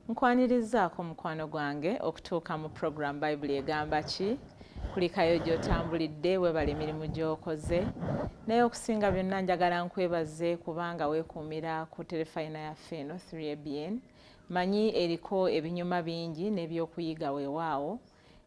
Nkwanirizaako mukwano gwange okutuuka mu program Bayibuli Egamba Ki. Kulikayo gy'otambulidde, weebale emirimu gy'okoze, naye okusinga byonna njagala nkwebaze kubanga weekuumira ku terefayina yaffe eno 3ABN. Manyi eriko ebinyuma bingi n'ebyokuyiga, weewaawo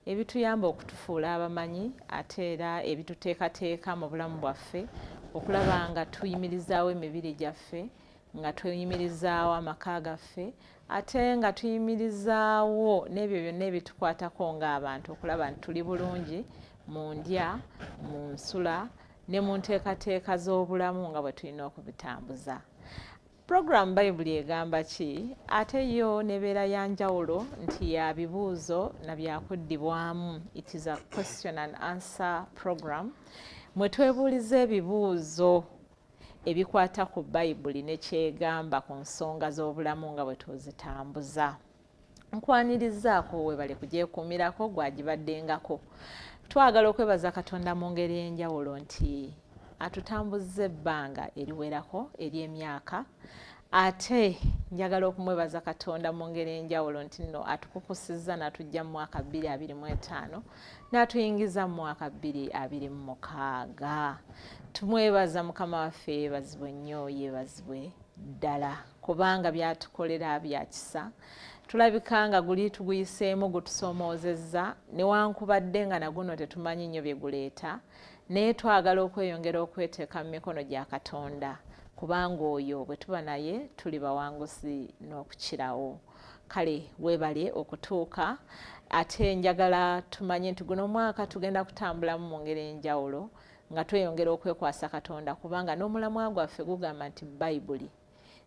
ebituyamba okutufuula abamanyi, ate era ebituteekateeka mu bulamu bwaffe okulaba nga tuyimirizaawo emibiri gyaffe, nga tuyimirizaawo amaka gaffe, ate nga tuyimirizaawo n'ebyo byonna ebitukwatako ng'abantu, okulaba nti tuli bulungi mu ndya, mu nsula ne mu nteekateeka z'obulamu nga bwe tulina okubitambuza. Puroguramu Bayibuli Egamba Ki ate yo nebeera ya njawulo nti ya bibuuzo na byakuddibwamu. It is a question and answer program mwe twebuuliza ebibuuzo ebikwata ku Bayibuli ne kyegamba ku nsonga z'obulamu nga bwe tuzitambuza. Nkwanirizaako, webale kugyekuumirako gwagibaddengako. Twagala okwebaza Katonda mu ngeri ey'enjawulo nti atutambuzza ebbanga eriwerako ery'emyaka, ate njagala okumwebaza Katonda mu ngeri ey'enjawulo nti nno atukukusizza n'atujja mu mwaka 2025 n'atuyingiza mu mwaka 2026. Tumwebaza Mukama waffe, yeebazibwe nnyo, yeebazibwe ddala kubanga byatukolera bya kisa. Tulabika nga guli tuguyiseemu gutusoomoozezza, newankubadde nga naguno tetumanyi nnyo bye guleeta, naye twagala okweyongera okweteeka mu mikono gya Katonda, kubanga oyo bwe tuba naye tuli bawanguzi n'okukirawo. Kale weebale okutuuka, ate njagala tumanye nti guno omwaka tugenda kutambulamu mu ngeri enjawulo nga tweyongera okwekwasa Katonda, kubanga n'omulamwa gwaffe gugamba nti Bayibuli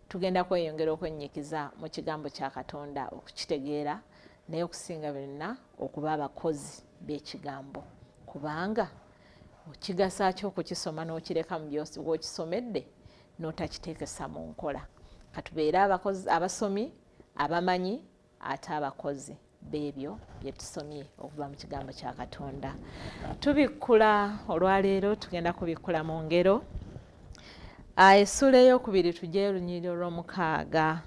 tugenda kweyongera okwenyikiza mu kigambo kya Katonda okukitegeera, naye okusinga byonna okuba abakozi b'ekigambo, kubanga kigasa ki okukisoma n'okireka mu bw'okisomedde n'otakiteekesa mu nkola? Katubeere abakozi, abasomi abamanyi ate abakozi b'ebyo bye tusomye okuva mu kigambo kya Katonda. Tubikkula olwaleero, tugenda kubikkula mu Ngero essuula eyokubiri, tujje olunyiriri olw'omukaaga.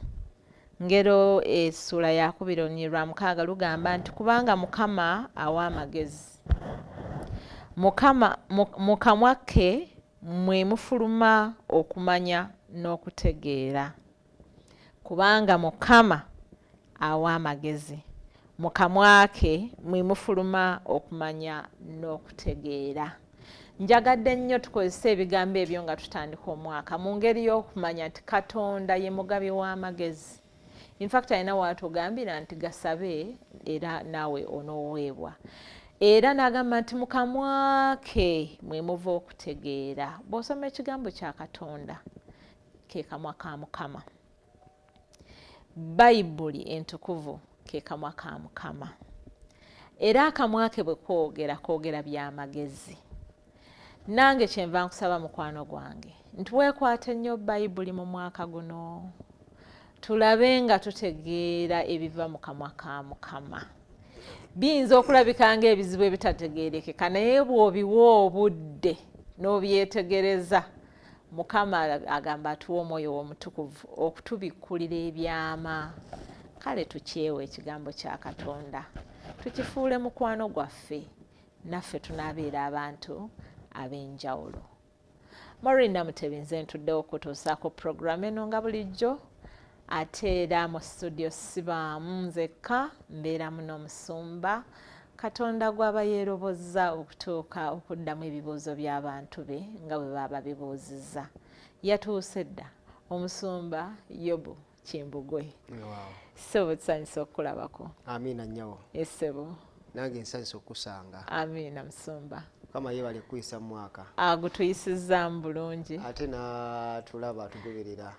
Ngero essuula yakubiri olunyiriri lwa mukaaga lugamba nti, "Kubanga Mukama awa amagezi, Mukama mu kamwa ke mwe mufuluma okumanya n'okutegeera." Kubanga Mukama awa amagezi, mu kamwa ke mwe mufuluma okumanya n'okutegeera. Njagadde nnyo tukozese ebigambo ebyo nga tutandika omwaka mu ngeri y'okumanya nti Katonda ye mugabi w'amagezi. Infact alina waatugambira nti gasabe era naawe onooweebwa, era n'agamba nti mu kamwa ke mwe muva okutegeera. Bw'osoma ekigambo kya Katonda, ke kamwa ka Mukama. Bayibuli entukuvu ke kamwa ka Mukama, era akamwa ke bwe kwogera, kwogera byamagezi. Nange kyenva nkusaba mukwano gwange nti weekwate nnyo Bayibuli mu mwaka guno, tulabe nga tutegeera ebiva mu kamwa ka Mukama. Biyinza okulabika ng'ebizibu ebitategeerekeka, naye bw'obiwa obudde n'obyetegereza, Mukama agamba atuwa Omwoyo w'Omutukuvu okutubikkulira ebyama. Kale tukyewe ekigambo kya Katonda, tukifuule mukwano gwaffe, naffe tunaabeera abantu ab'enjawulo. Maureen Namutebi nze ntuddewo okutuusaako puroguramu eno nga bulijjo, ate era mu studio sibaamu nzekka, mbeeramu n'omusumba Katonda gw'aba yeerobozza okutuuka okuddamu ebibuuzo by'abantu be nga bwe baba bibuuzizza. Yatuuse dda, Omusumba Yobu Kimbugwe. Ssebo, tusanyusa okukulabako. Amiina nnyawo. Essebo. Nange nsanyusa okukusanga. Amiina musumba. Mukama yeebale kukuyisa mu mwaka. Agutuyisizaamu bulungi. Ate n'atulaba atugoberera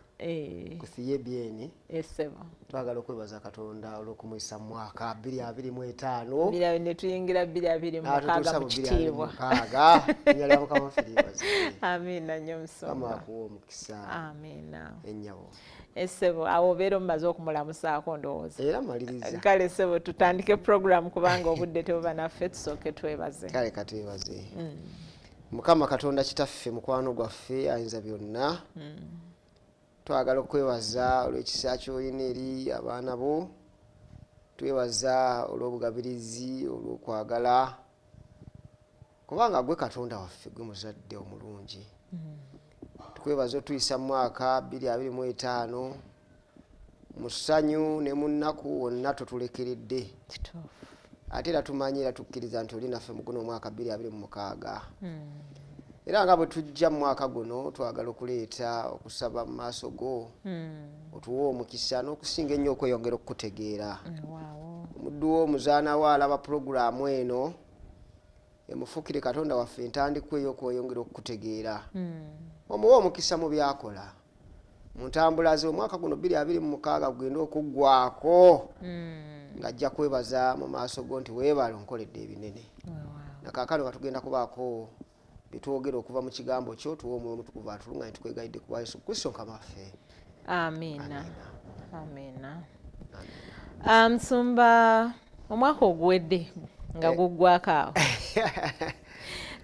ku CABN. Essebo. Twagala okwebaza Katonda olw'okumuyisa mu mwaka 2025. Bira ne tuyingira 2026 mu kitiibwa. Mukaaga. Erinnya lya Mukama waffe lyebazibwe. Amiina nnyo musumba. Mukama akuwa omukisa. Amiina. Ennyabo. Essebo, awo obeera omumaze okumulamusaako ndowooza. Era maliriza. Kale ssebo, tutandike program kubanga obudde tebuba naffe, tusooke twebaze. Kale katwebaze. Mukama Katonda Kitaffe, mukwano gwaffe ayinza byonna. Twagala okwebaza olw'ekisa ky'olina eri abaana bo. Twebaza olw'obugabirizi, olw'okwagala, kubanga gwe Katonda waffe, gwe muzadde omulungi. Tukwebaza otuyisa mu mwaka 2025 mu ssanyu ne mu nnaku, wonna totulekeredde. Ate era tumanyi era tukkiriza nti oli naffe mu guno omwaka 2026. Era nga bwe tujja mu mwaka guno, twagala okuleeta okusaba mu maaso go, otuwe omukisa n'okusinga ennyo okweyongera okukutegeera. Omuddu wo, omuzaana wo alaba pulogulaamu eno, emufukire Katonda waffe entandikwa ey'okweyongera okukutegeera. Omuwe omukisa mu byakola, mu ntambula ze. Omwaka guno 2026 gugenda okuggwako ng'ajja kwebaza mu maaso go nti weebale onkoledde ebinene. Nakaakano nga tugenda kubaako byetwogera okuva mu kigambo kyo, tuwe Omwoyo Omutukuvu atulunganye. Tukwegayidde ku bwa Yesu Kristo Mukama waffe. Amiina, amiina. Musumba, omwaka oguwedde nga guggwako awo,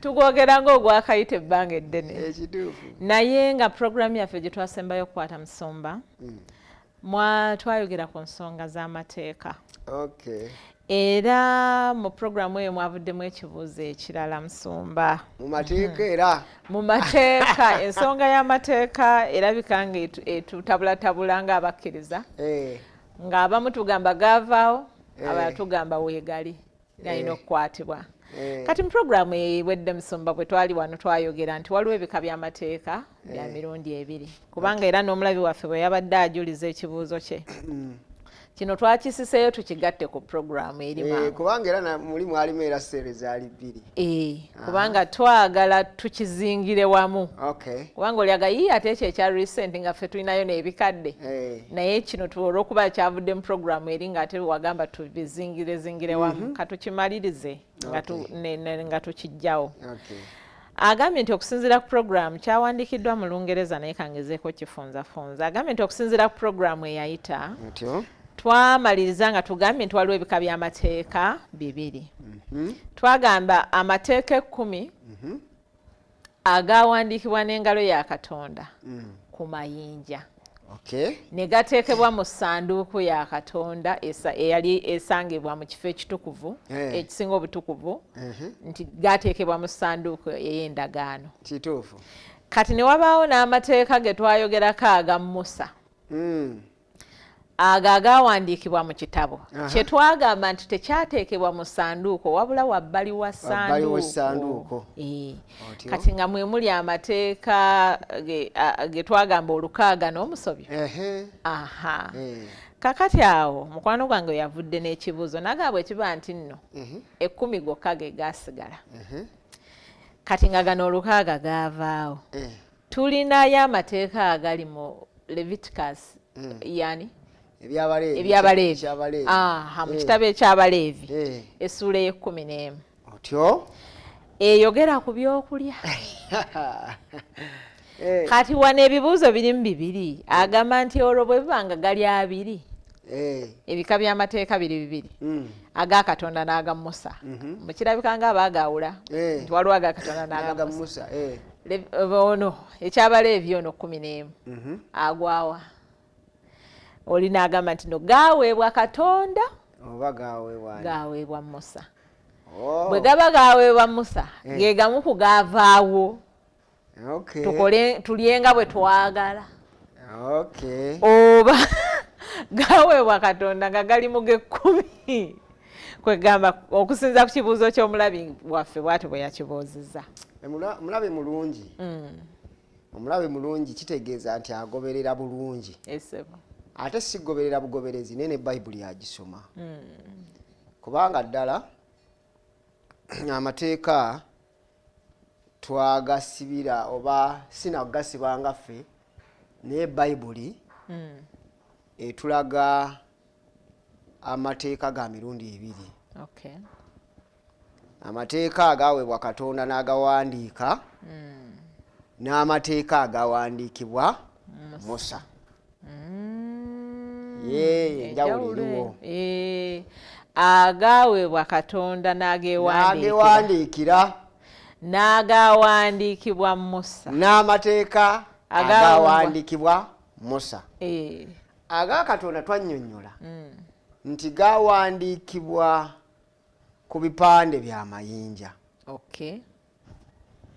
tugwogera ngaogwakayita ebbanga eddene. Ekituufu. Naye nga puroguramu yaffe gye twasembayo okukwata, musumba, twayogera ku nsonga z'amateeka. Era mu puroguramu eyo mwavuddemu ekibuuzo ekirala, musumba. Mu mateeka era? Mu mateeka. Ensonga y'amateeka erabika nga etutabulatabula ng'abakkiriza, ng'abamu tugamba gaavaawo, abalala tugamba weegali, galina okukwatibwa. Kati mu puroguramu ewedde, musumba, bwe twali wano twayogera nti waliwo ebika by'amateeka bya mirundi ebiri, kubanga era n'omulabi waffe bwe yabadde ajuliza ekibuuzo kye kino, twakisiseeyo tukigatte ku puroguramu eri mangu. Kubanga era muli mwalimu era seere zaali bbiri. Kubanga twagala tukizingire wamu, kubanga olyaga yii ate ekyo ekya recent nga ffe tulinayo n'ebikadde. Naye kino olw'okuba kyavudde mu puroguramu eri nga ate wagamba tubizingirezingire wamu, katukimalirize nga tukijjawo. Agambye nti okusinziira ku puroguramu, kyawandiikiddwa mu Lungereza naye kangezeeko kifunzafunza, agambye nti okusinziira ku puroguramu eyayita, twamaliriza nga tugambye nti waliwo ebika by'amateeka bibiri. Twagamba amateeka 10 agawandiikibwa n'engalo ya Katonda ku mayinja ne gateekebwa mu ssanduuku ya Katonda eyali esangibwa mu kifo ekitukuvu ekisinga obutukuvu, nti gateekebwa mu ssanduuku ey'endagaano. Kati ne wabaawo n'amateeka ge twayogerako aga Musa, ago agawandiikibwa mu kitabo kye twagamba nti tekyateekebwa mu ssanduuko wabula wabbali wa ssanduuko. Kati nga mwe muli amateeka ge twagamba olukaaga n'omusobyo. Aha, kakati awo mukwano gwange yavudde n'ekibuuzo nagamba bwe kiba nti nno 10 gokka ge gaasigala, kati nga gano olukaaga gaavaawo, tulinayo amateeka agali mu Leviticus, yani Ebyabaleevi, mu kitabo ekyabaleevi, essuula ey'e11. Otyo. Eyogera ku byokulya. Kati wano ebibuuzo birimu bibiri. Agamba nti olwo bwe biba nga gali abiri, ebika by'amateeka biri bibiri, aga Katonda n'aga Musa, mukirabika nga abaagawula nti waliwo aga Katonda n'aga Musa. Ono ekyabaleevi ono 11 agwawa? Oli n'agamba nti no gaaweebwa Katonda oba gaweebwa? Gaaweebwa Musa. Bwe gaba gaaweebwa Musa, ge gamu ku gaavaawo, tukole tulyenga bwe twagala, oba gaweebwa Katonda nga gali mu g'ekkumi? Kwegamba okusinza ku kibuuzo ky'omulabi waffe, bw'ati bwe yakibuuzizza. Omulabe mulungi. Omulabe mulungi kitegeeza nti agoberera bulungi, ate sigoberera bugoberezi, naye ne Bayibuli agisoma, kubanga ddala amateeka twagasibira oba sinakugasibanga ffe, naye Bayibuli etulaga amateeka ga mirundi ebiri: amateeka agaweebwa Katonda n'agawandiika, n'amateeka agawandiikibwa Musa. Ye enjawulo eriwo. Agaweebwa Katonda n'agewandiikira, n'agewandiikira, n'agawandiikibwa Musa, n'amateeka agawandiikibwa Musa. Aga Katonda twannyonnyola. Nti gawandiikibwa ku bipande bya mayinja.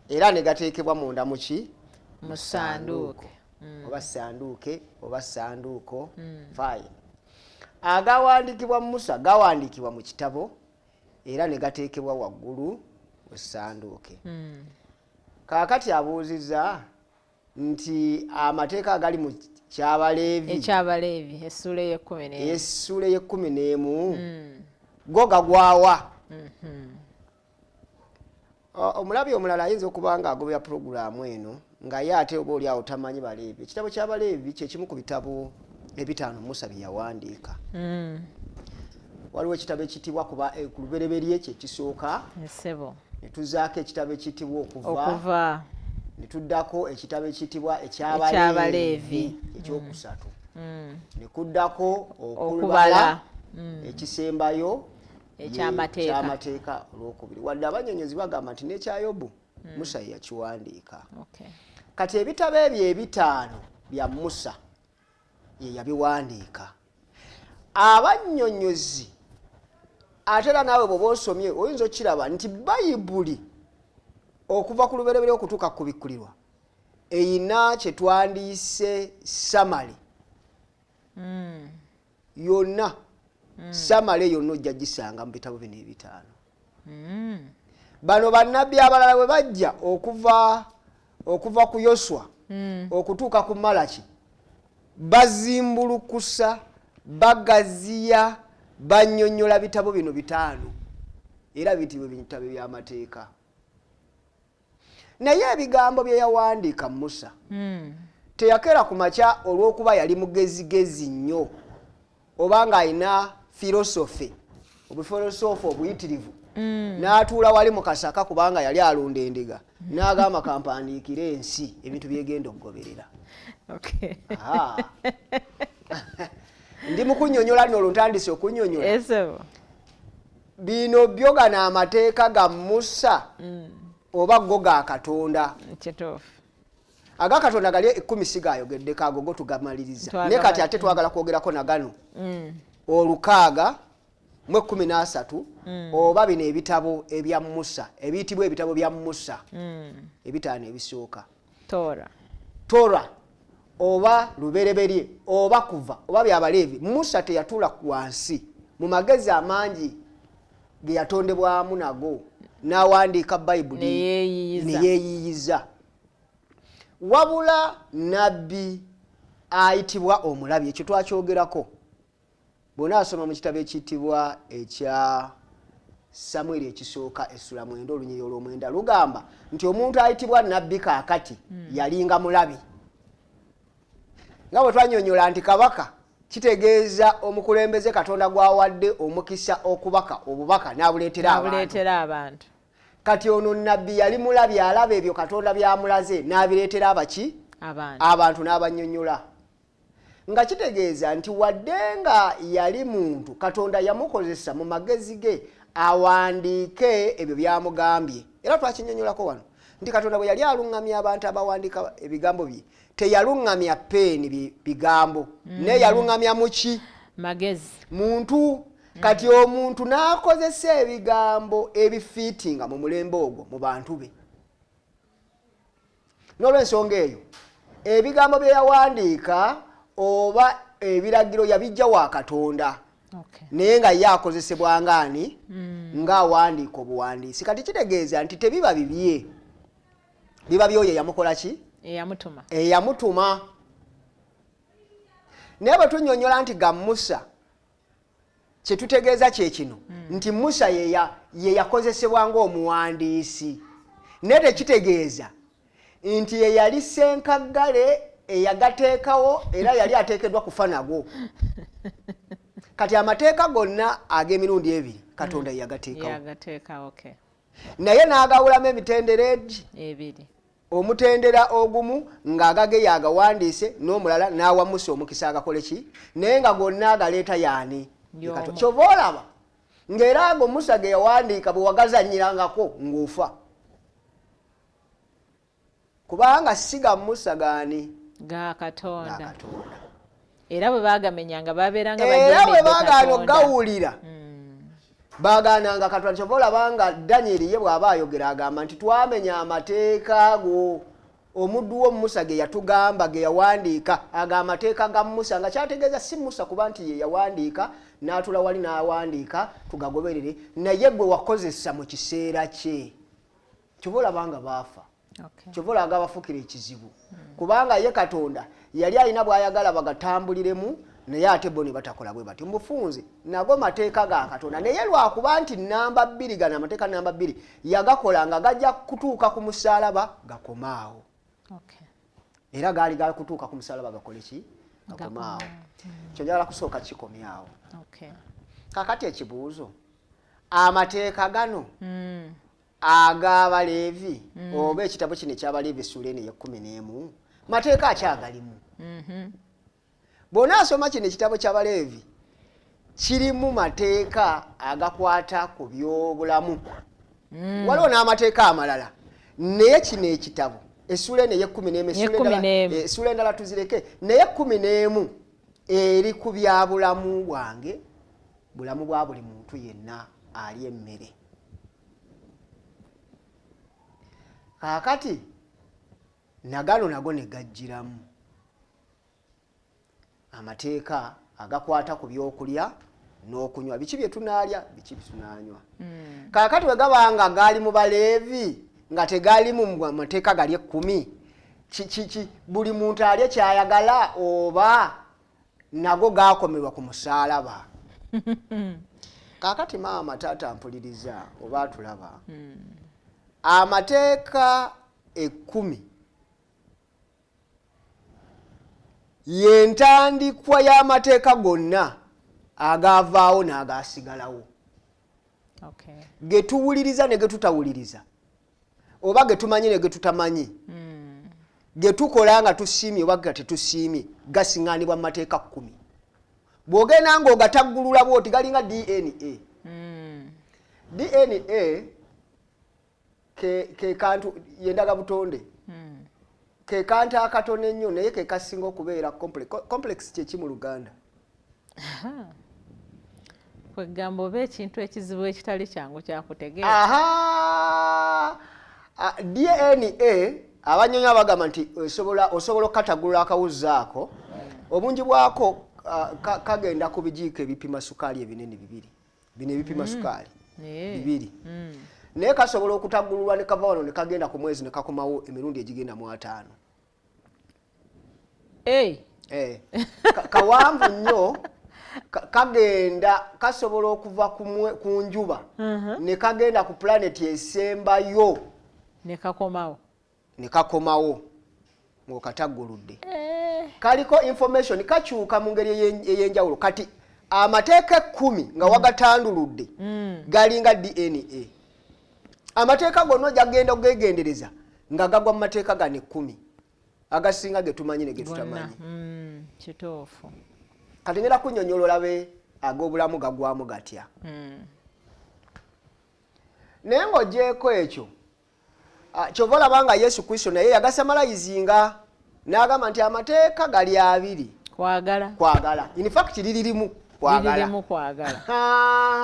Era ne gateekebwa munda muki? Mu ssanduuke. Oba ssanduuke oba ssanduuko. Fine. Agawandiikibwa Musa gawandiikibwa mu kitabo era ne gateekebwa waggulu mu ssanduuke. Kaakati abuuzizza nti amateeka agali mu Kyabaleevi, Ekyabaleevi essuula ey'ekumi n'emu, essuula ey'ekumi n'emu, go gagwawa? Omulabi omulala ayinza okuba nga agobera puroguraamu eno nga ye ate oba oli awo tamanyi Baleevi. Ekitabo ky'Abaleevi kyekimu ku bitabo ebitaano Musa bye yawandiika. Waliwo ekitabo ekiyitibwa ku Lubereberye, kyekisooka. Esebo. Ne tuzaako ekitabo ekiyitibwa Okuva, Okuva. Ne tuddako ekitabo ekiyitibwa Ekyabaleevi. Ekyabaleevi ekyokusatu, ne kuddako Okubala. Okubala, ekisembayo ye Ekyamateeka. Ekyamateeka olwokubiri, wadde abannyonnyozi bagamba nti n'ekyayobu Musa ye yakiwandiika. Kati ebitabo ebyo ebitaano bya Musa ye yabiwandiika. Abannyonnyozi, ate era naawe bw'oba osomye oyinza okukiraba nti Bayibuli okuva ku Lubereberye okutuuka ku Kubikkulirwa eyina kye twandiyise summary yonna. Summary yonna ojja gisanga mu bitabo bino ebitaano. Bano bannabbi abalala bwe bajja okuva ku Yoswa okutuuka ku Malaki, bazimbulukusa, bagaziya, bannyonnyola bitabo bino bitaano era biyitibwa ebitabo by'amateeka. Naye ebigambo bye yawandiika Musa, teyakeera ku makya olw'okuba yali mugezigezi nnyo oba ng'alina philosophy, obufilosofi obuyitirivu, n'atuula wali mu kasaka kubanga yali alunda endiga n'agamba, "Kampandiikire ensi ebintu byegenda okugoberera." Aha. Ndi mu kunnyonnyola nno, olwo ntandise okunnyonnyola. Esebo. Bino byo gano amateeka ga Musa oba go ga Katonda? Kituufu. Aga Katonda gali 10 si gayogeddeko, ago go tugamaliriza. Naye kati ate twagala kwogerako na gano 613 oba bino ebitabo ebya Musa ebiyitibwa ebitabo bya Musa ebitaano ebisooka. Tora. Tora oba Lubereberye oba Kuva oba Byabaleevi, Musa teyatuula wansi mu magezi amangi ge yatondebwamu nago n'awandiika Bayibuli Neyeeyiyiza. Neyeeyiyiza, wabula nabbi ayitibwa omulabi, ekyo twakyogerako. Bw'onaasoma mu kitabo ekiyitibwa ekya Samwiri ekisooka essula 9 olunyiri olwomwenda, lugamba nti omuntu ayitibwa nabbi kaakati yalinga mulabi. Nga bwe twanyonyola nti kabaka kitegeeza omukulembeze Katonda gw'awadde omukisa okubaka obubaka n'abuleetera abantu. N'abuleetera abantu. Kati ono nabbi yali mulabi, alaba ebyo Katonda byamulaze n'abireetera abaki? Abantu. Abantu, n'abannyonnyola. Nga kitegeeza nti wadde nga yali muntu, Katonda yamukozesa mu magezi ge awandiike ebyo byamugambye. Era twakinyonyolako wano nti Katonda bwe yali aluŋŋamya abantu abawandiika ebigambo bye, teyaluŋŋamya peeni bigambo, naye yaluŋŋamya muki? Magezi. Muntu. Kati omuntu n'akozesa ebigambo ebifiitinga mu mulembe ogwo mu bantu be. N'olwensonga eyo, ebigambo bye yawandiika oba ebiragiro yabijja wa Katonda, naye nga ye akozesebwa ngaani? Ng'awandiika obuwandiisi. Kati kitegeeza nti tebiba bibye, biba byoyo eyamukola ki? Eyamutuma. Eyamutuma. Naye bwe tunnyonnyola nti ga Musa, kyetutegeeza kye kino nti Musa ye yakozesebwa ng'omuwandiisi, naye tekitegeeza nti ye yali ssenkaggale eyagateekawo era yali ateekeddwa kufa nago. Kati amateeka gonna ag'emirundi ebiri Katonda ye yagateekawo. Yagateekawo, okay. Naye n'agawulamu emitendera egi ebiri. Omutendera ogumu ng'agage yagawandiise, n'omulala n'awa Musa omukisa agakole ki, naye nga gonna agaleeta yaani? Y'omu. Kyova olaba ng'era ago Musa ge yawandiika bwe wagazanyirangako ng'ofa, kubanga si ga Musa, gaani? Ga Ga Katonda. Katonda. Era bwe bagamenyanga babeeranga Era bwe bagaana okugawulira, bagaananga Katonda. Kyova olaba nga Danyeri ye bw'aba ayogera agamba nti twamenya amateeka go omuddu wo Musa ge yatugamba, ge yawandiika. Ago amateeka ga Musa, nga kyategeeza si Musa kuba nti ye yawandiika n'atula wali n'awandiika tugagoberere, naye gwe wakozesa mu kiseera kye. Kyova olaba nga baafa. Kyova olaba gabafukira ekizibu, kubanga ye Katonda yali alina bw'ayagala bagatambuliremu, naye ate bo ne batakola bwe batyo. Mubufunze nago mateeka ga Katonda, naye lwakuba nti namba 2, gano amateeka namba 2 yagakola nga gajja kutuuka ku musaalaba gakomaawo. Era gaali gakutuuka ku musaalaba gakole ki? Gakomaawo. Kyo njagala kusooka kikomyawo. Kakati ekibuuzo, amateeka gano ag'Abaleevi, oba ekitabo kino eky'Abaleevi essuula eno ey'e11, mateeka akyagalimu? Bw'onaasoma kino ekitabo ky'Abaleevi, kirimu mateeka agakwata ku byobulamu. Waliwo n'amateeka amalala, naye kino ekitabo essuula eno ey'e11, essuula endala tuzireke, naye 11 eri ku byabulamu bwange, bulamu bwa buli muntu yenna ali emmere. Kaakati nagano nago ne gajjiramu amateeka agakwata ku byokulya n'okunywa, biki bye tunaalya, biki bye tunaanywa. Kaakati bwe gaba nga gaali mu Baleevi, nga tegali mu mateeka gali 10, buli muntu alye kyayagala, oba nago gakomerwa ku musaalaba? Kaakati maama, taata mpuliriza oba atulaba, amateeka 10 yentandikwa y'amateeka gonna agavaawo n'agasigalawo, ge tuwuliriza ne ge tutawuliriza, oba ge tumanyi ne ge tutamanyi, ge tukola nga tusiimye oba nga tetusiimye, gasiŋŋaanibwa mu mateeka 10. Bw'ogenda ng'ogataggulula bwoti, galinga DNA. DNA ke kantu yendaga butonde, ke kantu akatono ennyo, naye ke kasinga okubeera complex. Kyeki mu Luganda? Kwegamba oba ekintu ekizibu ekitali kyangu kyakutegeera. Aha, DNA abanyonyi abagamba nti osobola okukatagulula akawuzi ako, obungi bwako kagenda ku bijiiko ebipima sukaali ebinene bibiri, bino ebipima sukaali bibiri, naye kasobola okutagululwa ne kava wano ne kagenda ku mwezi ne kakomawo emirundi egigenda mu 50. Kawanvu nnyo, kagenda kasobola okuva ku njuba ne kagenda ku planeti esembayo ne kakomawo. Ne kakomawo ng'okatagguludde. Kaliko information, kakyuka mu ngeri ey'enjawulo. Kati amateeka 10 nga wagatanduludde, galinga DNA. Amateeka gonna ojja genda ogegendereza nga gagwa mu mateeka gano 10 agasinga ge tumanyi ne ge tutamanyi. Kituufu. Kati ngenda kunnyonnyola olabe ag'obulamu gagwamu gatya. Naye ng'ogyeko ekyo, kyova olaba nga Yesu Kristo naye yagasamalayizinga n'agamba nti amateeka gali abiri. Kwagala. Kwagala. In fact liri limu, kwagala. Liririmu kwagala.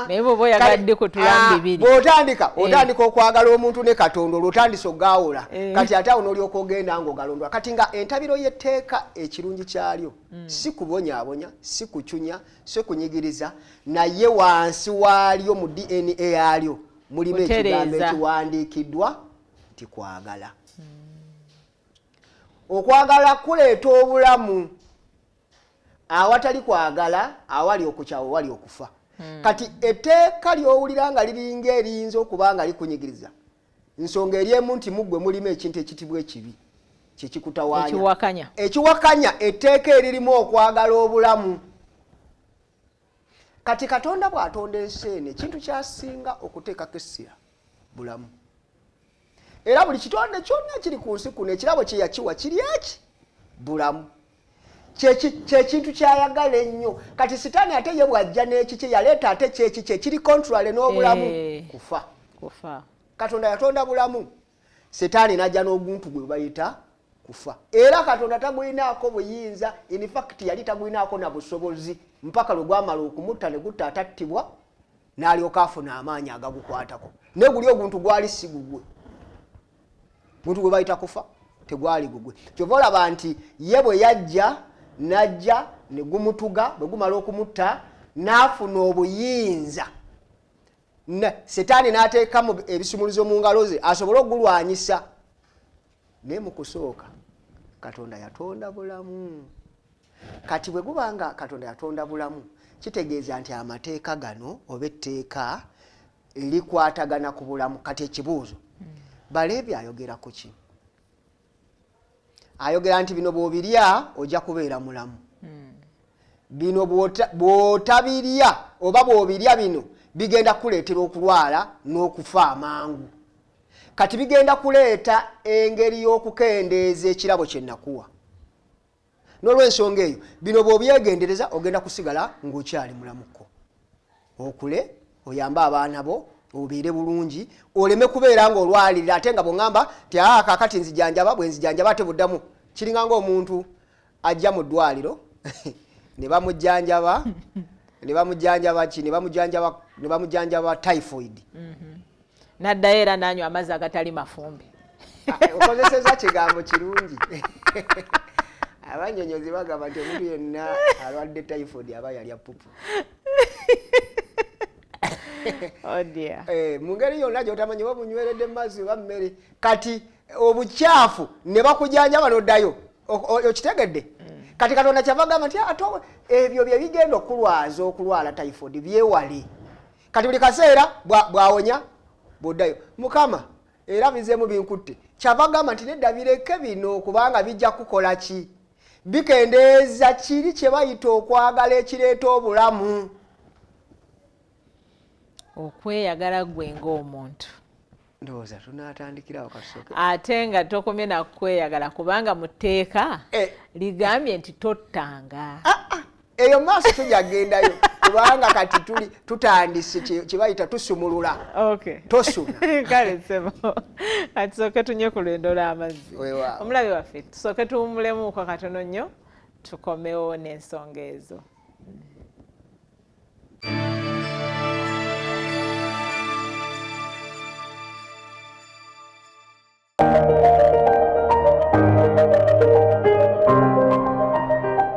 Naye bw'oba oyagadde kutulamu bibiri. Bw'otandika, otandika okwagala omuntu ne Katonda, olwo otandise ogaawula. Kati ate awo n'olyoka ogenda ng'ogalondwa. Kati nga entabiro y'etteeka, ekirungi kyalyo si kubonyaabonya, si kucunya, si kunyigiriza, naye wansi waalyo mu DNA yaalyo mulimu ekigambo Kutereeza. ekiwandiikiddwa nti kwagala. Okwagala kuleeta obulamu. Awatali kwagala, awali okukyawa, wali okufa. Kati etteeka ly'owulira nga liringa eriyinza okuba nga likunyigiriza, nsonga eri emu nti muggwe mulimu ekintu ekitibwa ekibi kyekikutawaanya, Ekiwakanya. ekiwakanya etteeka eririmu okwagala obulamu. Kati Katonda bw'atonda ensi eno, ekintu kyasinga okuteekako essira bulamu. Era buli kitonde kyonna kiri ku nsi kuno, ekirabo kye yakiwa kiri eki? Bulamu. Kyekintu kyayagala ennyo. Kati Sitaani ate ye bw'ajja n'ekikye yaleeta, ate kyekikye kiri contrary n'obulamu, kufa. Kufa. Katonda yatonda bulamu, Sitaani n'ajja n'oguntu gwe bayita Kufa. Era Katonda tagulinaako buyinza, in fact yali tagulinaako na busobozi mpaka lwe gwamala okumutta ne gutta atattibwa n'alyoka afuna amaanyi agagukwatako. Naye guli oguntu gwali si gugwe, muntu gwe bayita kufa tegwali gugwe. Kyova olaba nti ye bwe yajja n'ajja ne gumutuga, bwe gumala okumutta n'afuna obuyinza. Setaani n'ateekamu ebisumuluzo mu ngalo ze asobole okugulwanyisa. Naye mu kusooka Katonda yatonda bulamu. Kati bwe guba nga Katonda yatonda bulamu, kitegeeza nti amateeka gano oba etteeka likwatagana ku bulamu. Kati ekibuuzo, Baleevi ayogera ku ki? Ayogera nti bino bw'obirya ojja kubeera mulamu, bino bw'otabirya oba bw'obirya bino bigenda kuleetera okulwala n'okufa amangu. Kati bigenda kuleeta engeri y'okukendeeza ekirabo kye nakuwa. N'olw'ensonga eyo bino bw'obyegendereza ogenda kusigala ng'okyali mulamuko, okule oyambe abaana bo obeere bulungi, oleme kubeera ng'olwalirira ate nga bw'oŋŋamba nti aa kaakati nzijanjaba, bwe nzijanjaba ate buddamu. Kiringa ng'omuntu ajja mu ddwaliro ne bamujjanjaba ki, ne bamujjanjaba typhoid, n'addayo era n'anywa amazzi agatali mafumbe. Okozeseza kigambo kirungi. Abanyonyozi bagamba nti omuntu yenna alwadde typhoid aba yalya pupu. Oh dear. Mu ngeri yonna gy'otamanyi oba bunyweredde mu mazzi oba mmere, kati obukyafu ne bakujanjaba n'oddayo. Okitegedde? Kati Katonda kyava agamba nti ate ebyo bye bigenda okulwaza okulwala typhoid byewale. Kati buli kaseera bw'awonya bw'oddayo. Mukama era bizeemu binkutte. Kyava agamba nti nedda bireke bino kubanga bijja kukola ki? Bikendeeza kiri kye bayita okwagala ekireeta obulamu. Okweyagala ggwe ng'omuntu. Ndowooza tunaatandikirawo katusooke. Ate nga tokomye na kweyagala kubanga mu tteeka ligambye nti tottanga. Eyo maaso tujja kugendayo kubanga kati tuli tutandise kye bayita tusumulula. Tosuna. Kale ssebo, kati tusooke tunywe ku lwendo lw'amazzi. Omulabi waffe tusooke tuwummulemuuko katono nnyo tukomewo n'ensonga ezo.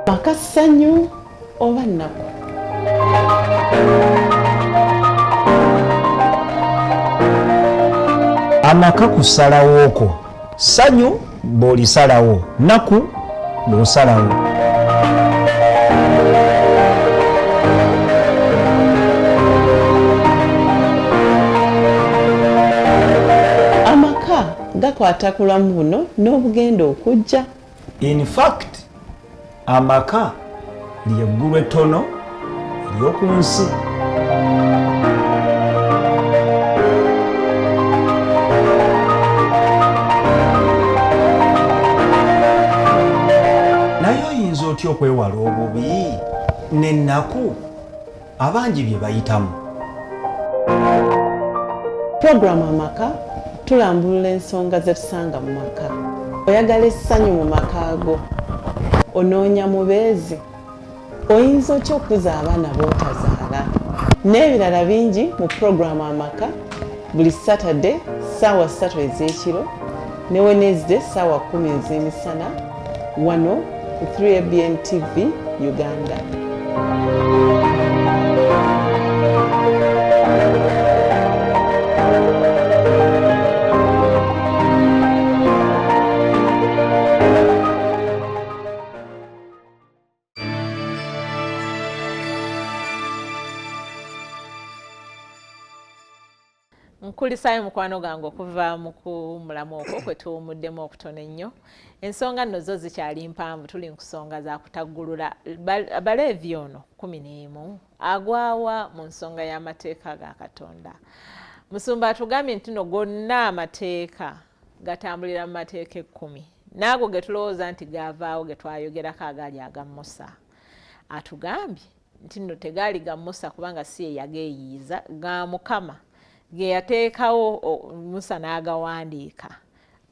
Maka ssanyu oba nnaku? Amaka kusalawo okwo, ssanyu bw'olisalawo, nnaku bw'osalawo. Amaka gakwata ku bulamu buno n'obugenda okujja. In fact, amaka lyeggulu ettono ery'oku nsi. Naye oyinza otya okwewala obubi n'ennaku abangi bye bayitamu? Puroguramu Amaka tulambulula ensonga ze tusanga mu maka. Oyagala essanyu mu maka go? Onoonya mubeezi? Oyinza otya okukuza abaana b'otazaala? N'ebirala bingi mu puroguramu Amaka buli Saturday ssaawa 3 ez'ekiro ne Wednesday ssaawa 10 ez'emisana wano ku 3ABN TV Uganda. Nkulisaayo mukwano gange okuva mu kuwummulamu okwo kwe tuwummuddemu okutono ennyo. Ensonga nno zo zikyali mpanvu, tuli mu kusonga za kutaggulula. Baleevi ono 11 agwawa mu nsonga y'amateeka ga Katonda. Musumba atugambye nti no gonna amateeka gatambulira mu mateeka 10. N'ago ge tulowooza nti gaavaawo ge twayogerako agaali aga Musa. Atugambye nti nno tegaali ga Musa kubanga si ye yageeyiiza, ga Mukama ge yateekawo Musa n'agawandiika.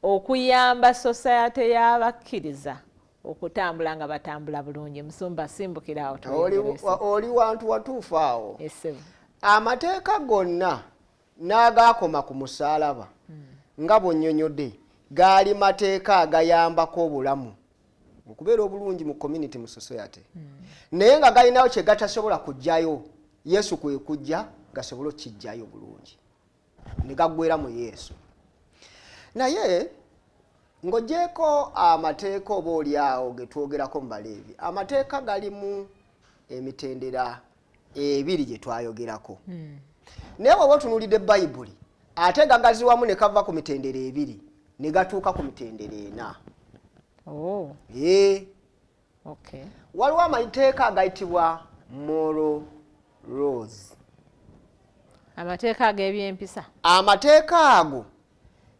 Okuyamba society y'abakkiriza okutambula nga batambula bulungi. Musumba, simbukira awo. Oli wantu watuufu awo. Amateeka gonna n'agaakoma ku musaalaba, nga bw'onnyonnyodde, gaali mateeka agayambako obulamu okubeera obulungi mu community, mu society, naye nga galinawo kye gatasobola kuggyayo. Yesu kwe kujja gasobole okukiggyayo bulungi, ne gaggwera mu Yesu. Naye ng'ogyeko amateeka oba oli awo ge twogerako mu Baleevi, amateeka galimu emitendera ebiri gye twayogerako, naye bw'oba otunuulidde Bayibuli, ate gagaziwamu ne kava ku mitendera ebiri ne gatuuka ku mitendera ena. Ee. Waliwo amateeka agayitibwa moral laws. Amateeka ag'ebyempisa. Amateeka ago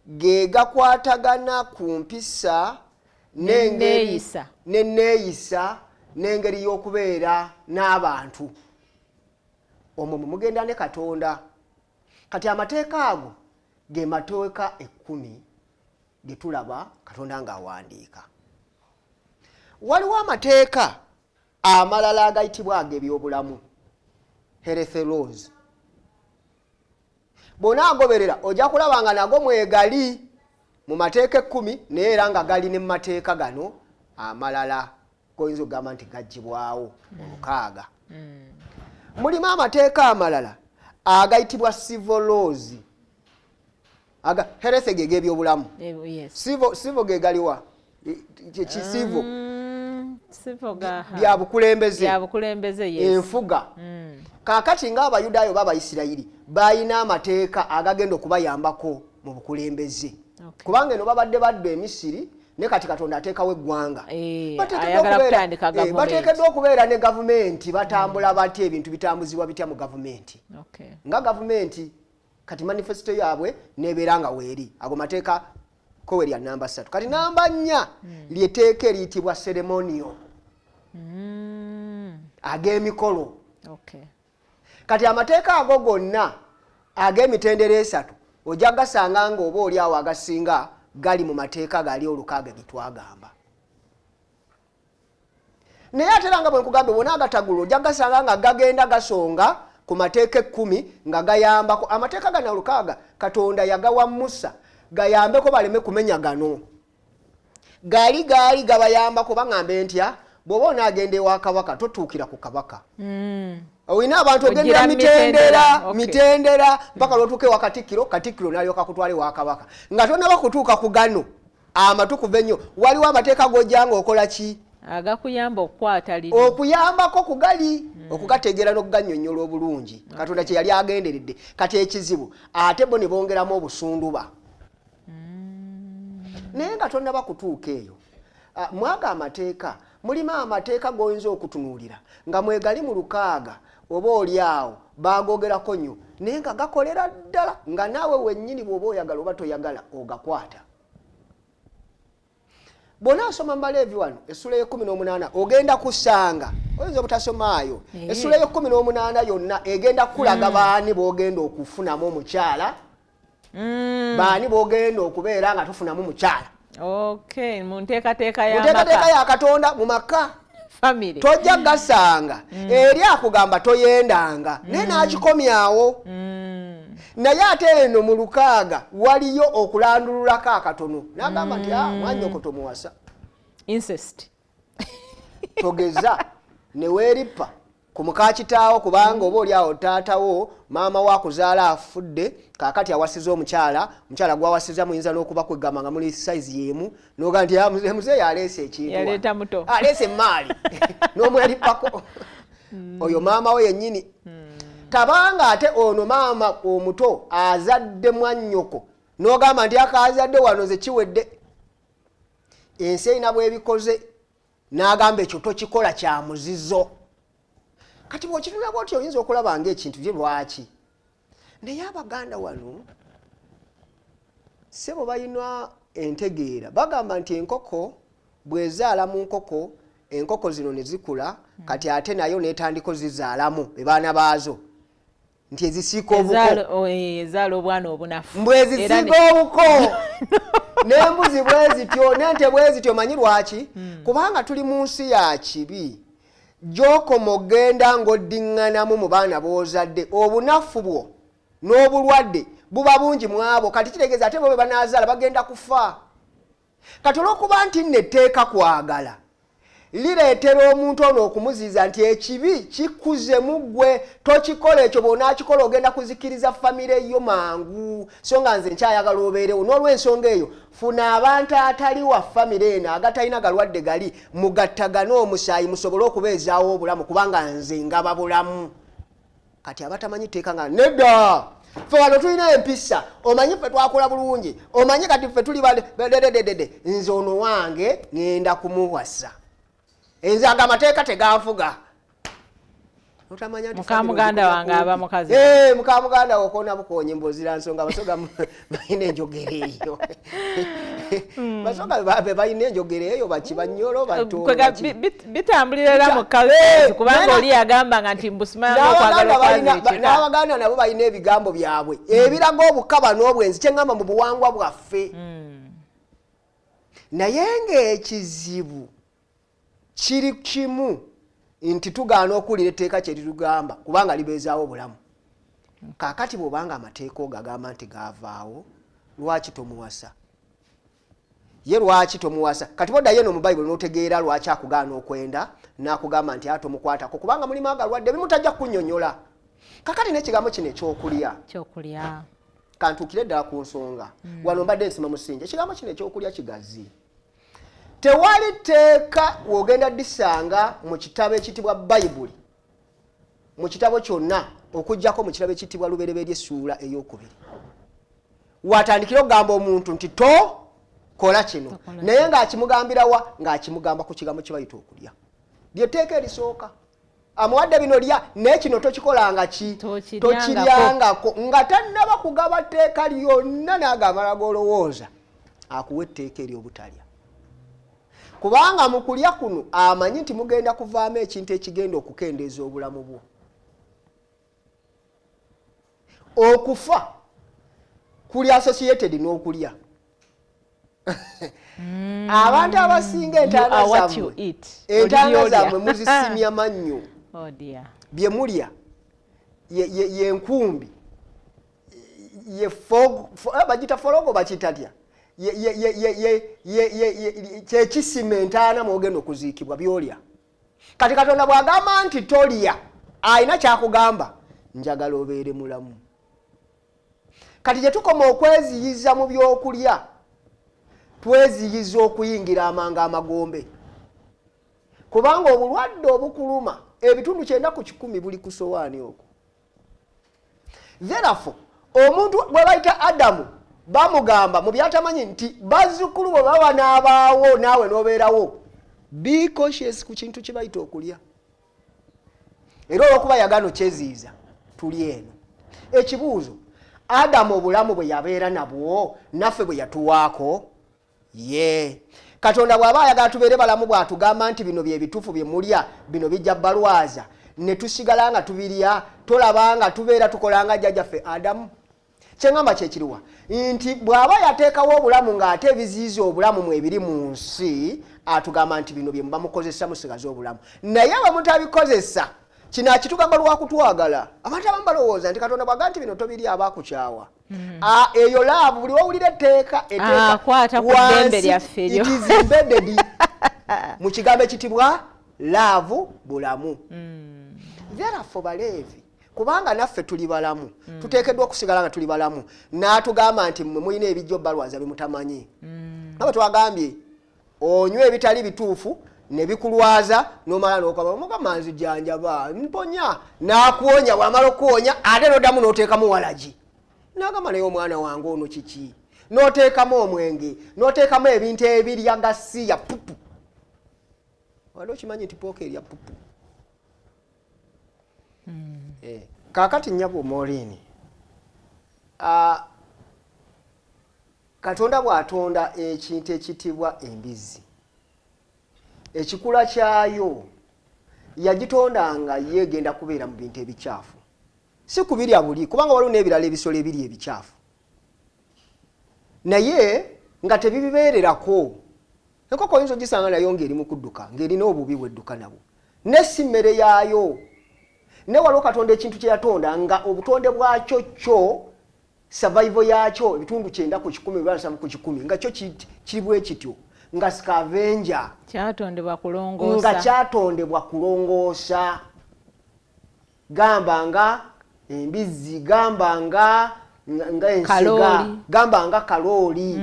ge gakwatagana ku mpisa n'engeri Nenneeyisa. N'enneeyisa n'engeri y'okubeera n'abantu omwo mwe mugenda ne Katonda. Kati amateeka ago ge mateeka 10 ge tulaba Katonda ng'awandiika. Waliwo amateeka amalala agayitibwa ag'ebyobulamu, health laws. Bw'onaagoberera ojja kulaba nga nago mwegali mu mateeka 10, naye era nga gali ne mu mateeka gano amalala goyinza okugamba nti gaggyibwawo 6. Mulimu amateeka amalala agayitibwa civil laws. Aga health ge g'ebyobulamu. Yes. Civil ge galiwa? Ki civil? Civil ga bya bukulembeze. Bya bukulembeze, yes. Enfuga. Kaakati ng'Abayudaaya oba Abayisirayiri balina amateeka agagenda okubayambako mu bukulembeze, kubanga eno babadde badda Emisiri, ne kati Katonda ateekawo eggwanga. Ayagala kutandika gavumenti. Bateekeddwa okubeera ne gavumenti. Batambula batya? Ebintu bitambuzibwa bitya mu gavumenti? Nga gavumenti kati manifesto yaabwe nebeera nga weeri ago mateeka kowe lya namba 3. Kati namba 4 lyeteeka eriyitibwa ceremonial, ag'emikolo. Kati amateeka ago gonna ag'emitendera esatu ojja gasanga nga oba oli awo agasinga gali mu mateeka gali 6 ge twagamba. Naye ate era nga bwe nkugambye, bwona agatagula ojja gasanga nga gagenda gasonga ku mateeka 10, nga gayambako amateeka gano 6 Katonda yagawa Musa gayambeko baleme kumenya gano. Gaali gaali gabayambako. Baŋŋambe ntya? Bw'oba onaagenda ewa kabaka, totuukira ku kabaka. Olina abantu Ogira ogendera mitendera, mitendera, mitendera mpaka lwotuuka ewa katikkiro. Katikkiro n'alyoka kutwala ewa kabaka nga tonaba kutuuka ku gano amatukuvu ennyo. Waliwo amateeka g'ojja nga okola ki? Agakuyamba okukwata liri. Okuyambako ku gali okugategeera n'okugannyonnyola obulungi Katonda kye yali agenderedde. Kati ekizibu ate bo ne bongeramu obusunduba. Naye nga tonnaba kutuuka eyo, mwaga amateeka mulimu amateeka g'oyinza okutunuulira nga mwegali mu 6, oba oli awo baagogerako nnyo, naye nga gakolera ddala nga naawe wennyini bw'oba oyagala oba toyagala ogakwata. Bw'onaasoma mu Baleevi wano essula y'e18, ogenda kusanga, oyinza obutasomaayo, essula y'e18 yonna egenda kukulaga baani b'ogenda okufunamu omukyala, baani b'ogenda okubeera nga tofunamu mukyala. Okay, mu nteekateeka Mu nteekateeka y'amaka. ya Katonda mu maka. Family. Tojja gasanga eri akugamba toyendanga, naye n'akikomyawo. Naye ate eno mu 6 waliyo okulandululako akatono, n'agamba nti, "Mwannyoko tomuwasa." Incest. Togeza ne weerippa ku muka kitaawo, kubanga oba oli awo taatawo maama wa akuzaala afudde, kaakati awasiza omukyala, omukyala gwawasiza muyinza n'okuba kwegamba nga muli size y'emu, n'ogamba nti, muzeeyi aleese ekintu wano." Yaleeta muto. Aleese emaali n'omwerippako oyo maama we yennyini. Tabanga ate ono maama omuto azadde mwannyoko, n'ogamba nti akaazadde wano ze kiwedde, ensi erina bwebikoze, n'agamba ekyo tokikola, kya muzizo. Kati bw'okitunula bw'otyo oyinza okulaba ng'ekintu bye lwaki, naye Abaganda wano ssebo balina entegeera. Bagamba nti enkoko bw'ezaala mu nkoko, enkoko zino ne zikula, kati ate nayo n'etandika ozizaalamu bebaana baazo, nti ezisiika obuko. Ezaala obwana obunafu. Mbw ezisiika obuko. N'embuzi bwe zityo, n'ente bwe zityo. Manyi lwaki? Kubanga tuli mu nsi ya kibi. Gy'okoma ogenda ng'oddiŋŋanamu mu baana b'ozadde, obunafu bwo n'obulwadde buba bungi mu abo. Kati kitegeeza ate bo be banaazaala bagenda kufa. Kati olw'okuba nti nno etteeka kwagala lireetera omuntu ono okumuziiza nti ekibi kikuze mu ggwe, tokikola ekyo, bw'onaakikola ogenda kuzikiriza famire yo mangu, so nga nze nkyayagala obeerewo. N'olw'ensonga eyo funa abantu atali wa famire eno agatalina galwadde gali, mugattagane omusaayi musobole okubeezaawo obulamu, kubanga nze ngaba bulamu. Kati abatamanyi tteeka nga nedda, ffe wano tulina empisa, omanyi ffe twakola bulungi, omanyi kati ffe tuli badededede, nze ono wange ŋŋenda kumuwasa, nze ago amateeka teganfuga. Otamanya nti Muka family muganda ogikola wange aba kumpi. mukazi. Muka muganda wo okona bukonye mbozira nsonga. Abasoga balina enjogera eyo. Basoga be balina enjogera eyo, baki banyolo bato. Kwega bitambulira era mu kalezi, kubanga oli yagambanga nti mbusimanga okwagala N'Abaganda okwaza ekika. N'Abaganda nabo balina ebigambo byabwe ebiraga obukaba n'obwenzi, kyeŋŋamba mu buwangwa bwaffe. Naye ng'ekizibu kiri kimu nti tugaana okuwulira etteeka kye litugamba, kubanga libeezaawo obulamu. Kaakati bw'obanga amateeka ogagamba nti gaavaawo, lwaki tomuwasa ye? Lwaki tomuwasa? Kati boddayo eno mu Bayibuli n'otegeera lwaki akugaana okwenda, n'akugamba nti atomukwatako kubanga mulimu agalwadde ebimu tajja kukunnyonnyola. Kakati n'ekigambo kino ekyokulya, Kyokulya. Kantuukire ddala ku nsonga. Wano mbadde nsima musingi. Ekigambo kino ekyokulya kigazi. Tewali tteeka w'ogenda disanga mu kitabo ekiyitibwa Bayibuli, mu kitabo kyonna, okugjako mu kitabo ekiyitibwa Lubereberye essuula eyokubiri, watandikire okugamba omuntu nti to kola kino. Tokola. Naye ng'akimugambirawa? Ng'akimugamba ku kigambo kye bayita okulya. Lyetteeka erisooka amuwadde, bino lya, naye kino tokikolanga ki? Tokiryangako. Tokiryangako. Nga tannaba kugaba tteeka lyonna, n'agamala g'olowooza akuwa etteeka ery'obutalya, kubanga mu kulya kuno amanyi nti mugenda kuvaamu ekintu ekigenda okukendeeza obulamu bwo. Okufa kuli associated n'okulya. Abantu abasinga entaana zammwe, entaana zammwe muzisimya mannyo. Oh, bye mulya yenkumbi, ye bagita fologo, bakitatya kyekisima entaana mwogenda okuziikibwa, byolya. Kati Katonda bw'agamba nti tolya, alina kyakugamba, njagala obeere mulamu. Kati gye tukoma okweziyiza mu byokulya, tweziyiza okuyingira amanga amagombe, kubanga obulwadde obukuluma ebitundu 90% buli ku sowaani okwo. Therefore omuntu bwe bayita Adamu bamugamba mu byatamanyi nti bazzukulu bwe baba n'abaawo naawe n'obeerawo, be conscious ku kintu kye bayita okulya. Era olwokuba yagaana okyeziyiza, tuli eno. Ekibuuzo, Adamu obulamu bwe yabeera nabwo naffe bwe yatuwaako ye? Katonda bw'aba ayagala tubeere balamu, bw'atugamba nti bino bye bituufu bye mulya, bino bijja balwaza, ne tusigala nga tubirya, tolaba nga tubeera tukolanga jjajjaffe Adamu? Kyeŋŋamba kyekiriwa nti bw'aba yateekawo obulamu ng'ate ebiziyiza obulamu mu ebiri mu nsi, atugamba nti bino bye muba mukozesa musigaze obulamu, naye bwe mutabikozesa. Kino akitugamba lwakutwagala. Abantu abamu balowooza nti Katonda bw'aga nti bino tobiri, aba akukyawa. Eyo love. Buli wawulira etteeka, Akwata ku ddembe lyaffe eryo. It is embedded mu kigambo ekitibwa love, bulamu. Therefore baleevi, kubanga naffe tuli balamu, tuteekeddwa okusigala nga tuli balamu, n'atugamba nti mmwe mulina ebijja obbalwaza bimutamanyi. Nga bwe twagambye, onywa ebitali bituufu ne bikulwaza, nomala nokaba, "Mukama nzijanjaba, mponya." N'akuwonya. Bwamala okuwonya, ate noddamu n'oteekamu walagi, nagamba, "Naye omwana wange ono kiki?" N'oteekamu omwenge, n'oteekamu ebintu ebirya gasiya pupu. Wali okimanyi nti pooka erya pupu? Kaakati nnyabo Morini, Katonda bw'atonda ekintu ekitibwa embizzi, ekikula kyayo yagitonda nga ye egenda kubeera mu bintu ebikyafu, si kubirya buli, kubanga waliwo n'ebirala ebisolo ebiri ebikyafu. Naye Nga tebibibeererako. Enkoko oyinza ogisanga nayo ng'eri mu kudduka, ng'erina obubi bwedduka nabwo, ne si mmere yaayo. Ne waliwo Katonda ekintu kye yatonda nga obutonde bwakyo kyo survival yakyo 90% oba 70% nga kyo kiri bwe kityo, nga scavenger. Kyatondebwa kulongoosa. Nga kyatondebwa kulongoosa. Gamba nga embizzi, gamba nga ensiga, gamba nga kalooli,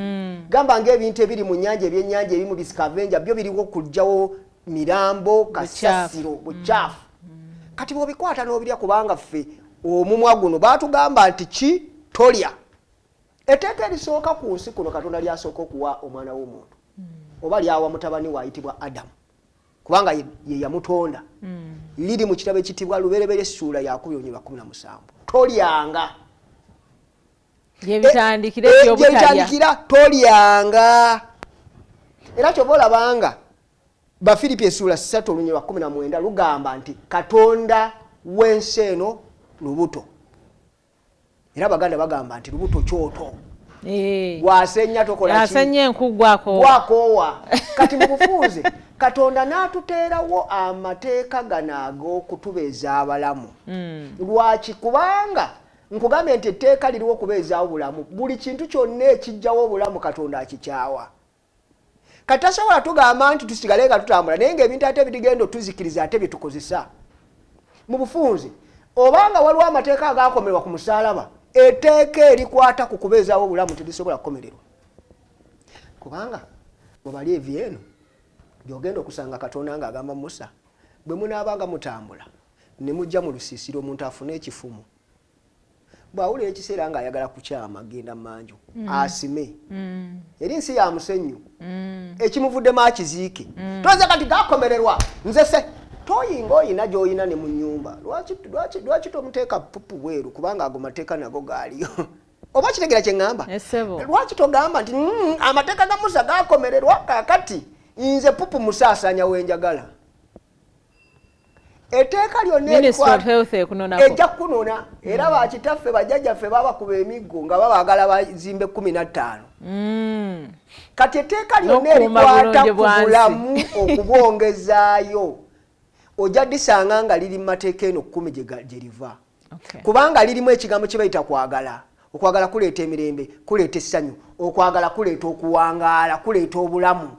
gamba nga ebintu ebiri mu nnyanja, ebyennyanja ebimu biscavenger byo biriwo kujjawo mirambo, kasasiro, bukyafu. Kati bw'obikwata n'obirya, kubanga ffe omumwa guno baatugamba nti ki tolya. Etteeka erisooka ku nsi kuno Katonda lyasooka okuwa omwana w'omuntu, oba lyawa mutabani we ayitibwa Adamu, kubanga ye yamutonda, liri mu kitabo ekitibwa Lubereberye essuula ya 2:17. Tolyanga. Gyebitandikira tolyanga. Era kyova olabanga Bafiripi essuula 3:19 lugamba nti Katonda w'ensi eno lubuto. Era Abaganda bagamba nti lubuto kyoto. Gwasenya tokola ki? Asenya enku gwakoowa. Kati mu bufunze Katonda n'atuteerawo amateeka gano ag'okutubeeza abalamu. Lwaki? Kubanga nkugambye nti etteeka liriwo okubeezaawo bulamu. Buli kintu kyonna ekijjawo obulamu Katonda akikyawa. Kati tasobola tugamba nti tusigale nga tutambula, naye ng'ebintu ate ebigenda otuzikiriza ate bye tukozesa. Mu bufunze obanga waliwo amateeka agaakomerwa ku musaalaba, etteeka erikwata ku kubeezaawo obulamu terisobola kukomererwa. Kubanga bwebali evi eno gy'ogenda okusanga Katonda ng'agamba Musa, bwe munaabanga mutambula ne mujja mu lusiisira omuntu afune ekifumu, bw'awulira ekiseera ng'ayagala kukyama genda mmanju, asime. Eri nsi ya musenyu, ekimuvuddemu akiziike. Toze kati gakomererwa nze se toyinga oyina gy'oyina ne mu nnyumba. Lwaki tomuteeka pupu bweru? Kubanga ago mateeka nago gaaliyo. Oba kitegeera kye ŋŋamba? Lwaki togamba nti amateeka ga Musa gakomererwa, kaakati nze pupu musaasaanya wenjagala? Etteeka lyonna ejja kukunona. Era bakitaffe bajjajjaffe babakuba emiggo nga babaagala bazimbe 15. Kati etteeka lyonna erikwata ku bulamu okubwongezaayo ojja disanga nga liri mu mateeka eno 10 gye liva. Kubanga lirimu ekigambo kye bayita kwagala. Okwagala kuleeta emirembe, kuleeta essanyu, okwagala kuleeta okuwangaala, kuleeta obulamu.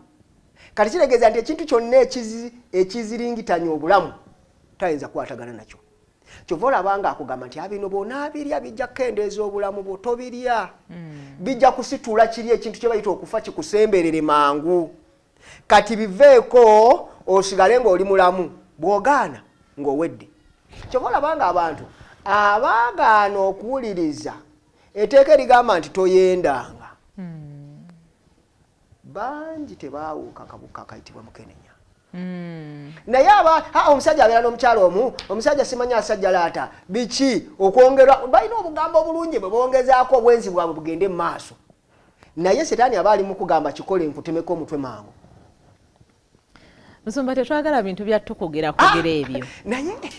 Kati kitegeeza nti ekintu kyonna ekiziringitanya obulamu tayinza kukwatagana nakyo. Kyova olaba nga akugamba nti abino bw'onaabirya bijja kukendeeza obulamu bwo, tobirya. Bijja kusitula kiri ekintu kye bayita okufa kikusemberere mangu. Kati biveeko osigale ng'oli mulamu, bw'ogaana ng'owedde. Kyova olaba nga abantu abaagaana okuwuliriza etteeka erigamba nti toyendanga, bangi tebaawuka kabuka akayitibwa mukenenya. Naye omusajja abeera n'omukyala omu, omusajja simanyi asajjalaata biki, okwongerwa balina obugambo obulungi bwe bongezaako obwenzi bwabwe bugende mu maaso. Naye Setaani aba ali mu kugamba kikole nkutemeko omutwe mangu. Musumba, tetwagala bintu bya tukugera kugera ebyo.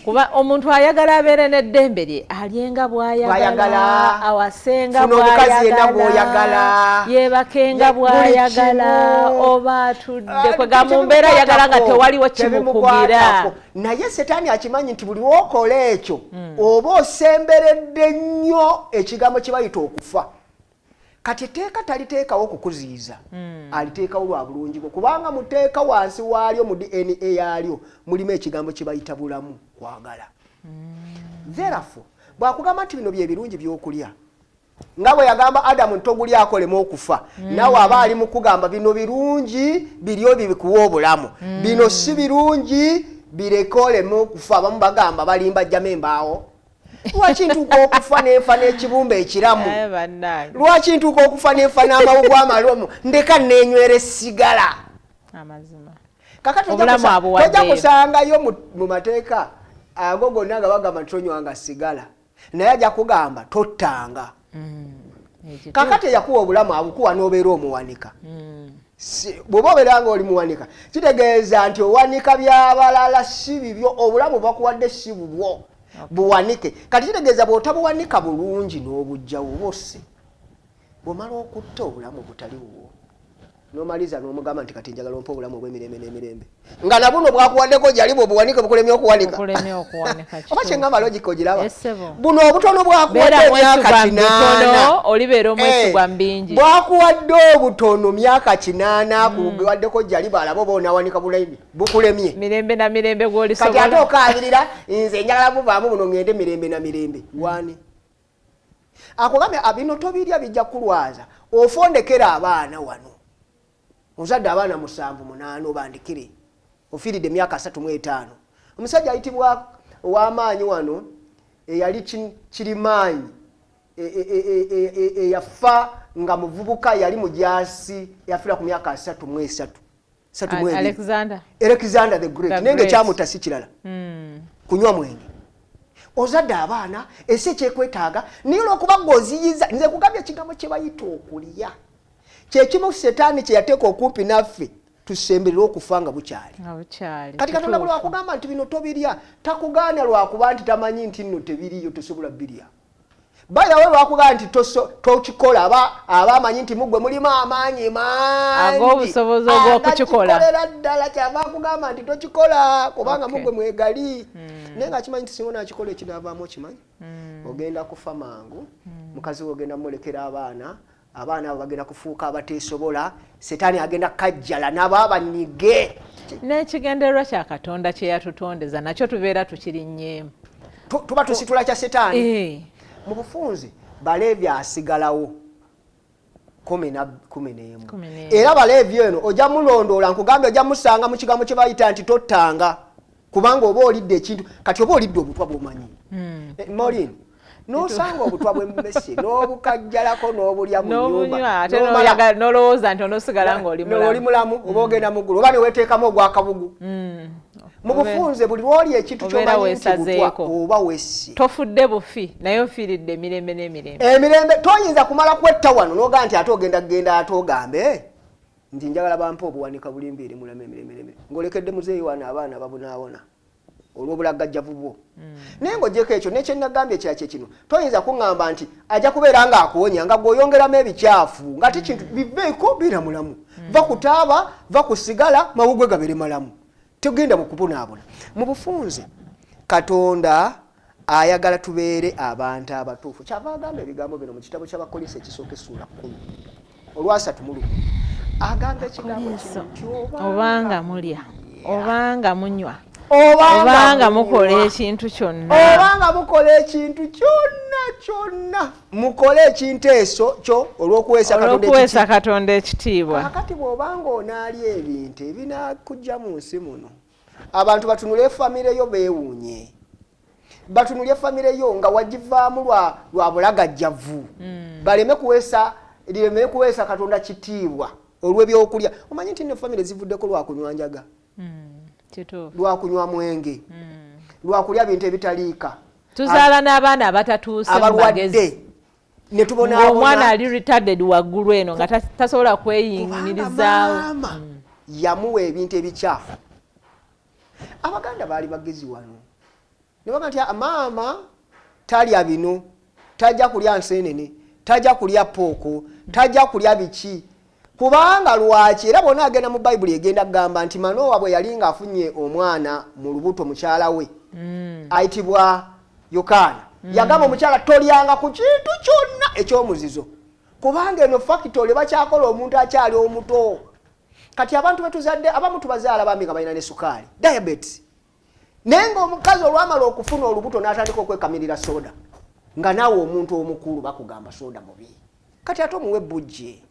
Kuba omuntu ayagala abeere n'eddembe lye, alyenga bw'ayagala, awasenga bw'ayagala, yeebakenga bw'ayagala, oba atudde kwega mu mbeera ayagala nga tewaliwo kimukugira. Naye Setaani akimanyi nti buli lw'okola ekyo oba osemberedde nnyo ekigambo kye bayita okufa. Kati etteeka taliteekawo kukuziyiza, aliteekawo lwa bulungi bwo, kubanga muteeka wansi waalyo mu DNA yaalyo mulimu ekigambo kye bayita bulamu, kwagala. Therefore bw'akugamba nti bino bye birungi by'okulya, nga bwe yagamba Adamu nti togulyako oleme okufa, naawe aba ali mu kugamba bino birungi biryo bikuwa obulamu, bino si birungi bireke oleme okufa. Abamu bagamba balimba jjamu embaawo. Lwaki ntuuka okufa nenfa n'ekibumba ekiramu? Lwaki ntuuka okufa nenfa n'amawugu amalomu? Ndeka neenywera essigala. Kakati tojja kusangayo mu mateeka ago gonna nga bagamba nti tonywanga sigala, naye ajja kugamba tottanga. Kakati eyakuwa obulamu abukuwa n'obeera omuwanika. Bw'oba obeera nga oli muwanika, kitegeeza nti owanika by'abalala si bibyo. Obulamu bakuwadde si bubwo, buwanike. Kati kitegeeza bw'otabuwanika bulungi n'obujjawo oba osse, bw'omala okutta obulamu butali bubwo. Nomaliza n'omugamba nti kati njagala ompa obulamu obw'emirembe n'emirembe, nga nabuno bwakuwaddeko gyali bwobuwanike bukulemye okuwanika. Bukulemye okuwanika, Oba kyengamba logic ogiraba? Yes, ssebo. Buno obutono bwakuwadde Beera emyaka mwesigwa mu 80 bitono, olibeera omwesigwa mu bingi. Bwakuwadde obutono myaka 80, kuwaddeko gyali bwalaba oba onawanika bulayini bukulemye. Mirembe na mirembe Kati ate gw'olisobola. Okaabirira nze njagala buvaamu buno ngende mirembe na mirembe. Wani akugambye, "Ah, bino tobirya, bijja kulwaza," ofondekera abaana wano, ozadde abaana musanvu, munaana, obandikire ofiiridde emyaka 35. Omusajja ayitibwa ow'amaanyi wano eyali kirimaanyi eyafa nga muvubuka, yali mujasi, yafiira ku myaka 33, 32. Alexander. Alexander the Great. The Naye nga Great. ekyamutta si kirala, kunywa mwenge. Ozadde abaana, ensi ekyekwetaaga, naye olwokuba ng'oziyiza. Nze kugambye ekigambo kye bayita okulya kyekimu setaani kye yateeka okumpi naffe, tusemberere okufa nga bukyali. Nga bukyali. Kati Katonda Kituufu. lwakugamba nti bino tobirya, takugaana lwakuba nti tamanyi nti nno tebiriyo tosobola birya. Bayawe lwakugamba nti tokikola, aba amanyi nti mugwe mulimu amaanyi mangi Ag'obusobozi obw'okukikola. Agakikolera ddala. Kyava akugamba nti tokikola kubanga mugwe mwegali, naye nga akimanyi nti singa onakikola ekinaavaamu, okimanyi ogenda kufa mangu, mukazi we ogenda mumulekera abaana, abaana abo bagenda kufuuka abateesobola, setaani agenda kajjala nabo abanige. N'ekigendererwa kya Katonda kye yatutondeza nakyo tubeera tukirinnyeemu. Tuba tusitula kya setaani. Mu bufunze, Baleevi asigalawo 11. 11. Era Baleevi eno ojja mulondoola, nkugambye ojja musanga mu kigambo kye bayita nti tottanga, kubanga oba olidde ekintu, kati oba olidde obutwa bwomanyi. Maureen, nosanga obutwa bw'emmese n'obukajjalako n'obulya mu N'obunywa nyumba, ate n'olowooza nti onoosigala ng'oli oli mulamu. Mulamu, oba ogenda mu ggulu, oba neweteekamu ogwakabugu. Mu bufunze, buli lwoli ekintu Obeera kyomanyi nti butwa, weesazeeko. oba wesse. Tofudde bufi, naye ofiiridde emirembe n'emirembe. Emirembe. Toyinza kumala kwetta wano nogaa nti ate ogenda kugenda, ate ogambe nti njagala bampe obuwanika bulimba eri mulamu emirembe n'emirembe, ng'olekedde muzeeyi wano abaana babunaabona olw'obulagajjavu bwo. Naye ng'ogyeko ekyo nekyenagambye ekira kye kino, toyinza kuŋŋamba nti ajja kubeera ng'akuwonya nga gw'oyongeramu ebikyafu, nga te kintu biveeko, beera mulamu, va ku taaba, va ku sigala, mawugwe gabeere malamu, togenda mu kubonaabona. Mu bufunze, Katonda ayagala tubeere abantu abatuufu. Kyava agamba ebigambo bino mu kitabo ky'Abakolisa ekisooka essuula 10 olw'31, agamba ekigambo kino nti Obanga mulya, obanga munywa, obanga obanga munywa, mukola ekintu kyonna, obanga mukola ekintu kyonna kyonna, mukole ekintu eso kyo olw'okuweesa Katonda olw'okuweesa Katonda ekitiibwa. Kakati bw'obanga onaalya ebintu ebinakujja mu nsi muno, abantu batunule famire yo beewuunye, batunulye famire yo nga wagivaamu lwa bulagajjavu, baleme kuweesa, lireme kuweesa Katonda kitiibwa olw'ebyokulya. Omanyi nti nno famire zivuddeko lwakunywa njaga, lwakunywa mwenge, lwakulya bintu ebitaliika. Tuzaala n'abaana abatatuuse mu Abalwadde magezi. Ne tubonaabona. Ng'omwana ali retarded waggulu eno nga tasobola Kubanga kweyimirizaawo. Maama yamuwa ebintu ebikyafu. Abaganda baali bagezi wano ne baga nti, "Ah, maama talya bino, tajja kulya nsenene, tajja kulya pooko, tajja kulya biki." Kubanga lwaki? Era bwona agenda mu Bayibuli egenda kugamba nti Manowa bwe yali ng'afunye omwana mu lubuto, mukyala we ayitibwa Yokaana, yagamba omukyala, "Tolyanga ku kintu kyonna ekyomuzizo," kubanga eno factory bakyakola omuntu akyali omuto. Kati abantu betuzadde abamu tubazaala bambi nga balina ne sukaali, diabetes, naye ngaomukazi olwamala okufuna olubuto n'atandika okwekamirira soda, nga naawe omuntu omukulu bakugamba soda mubi, kati ate omuwe bujje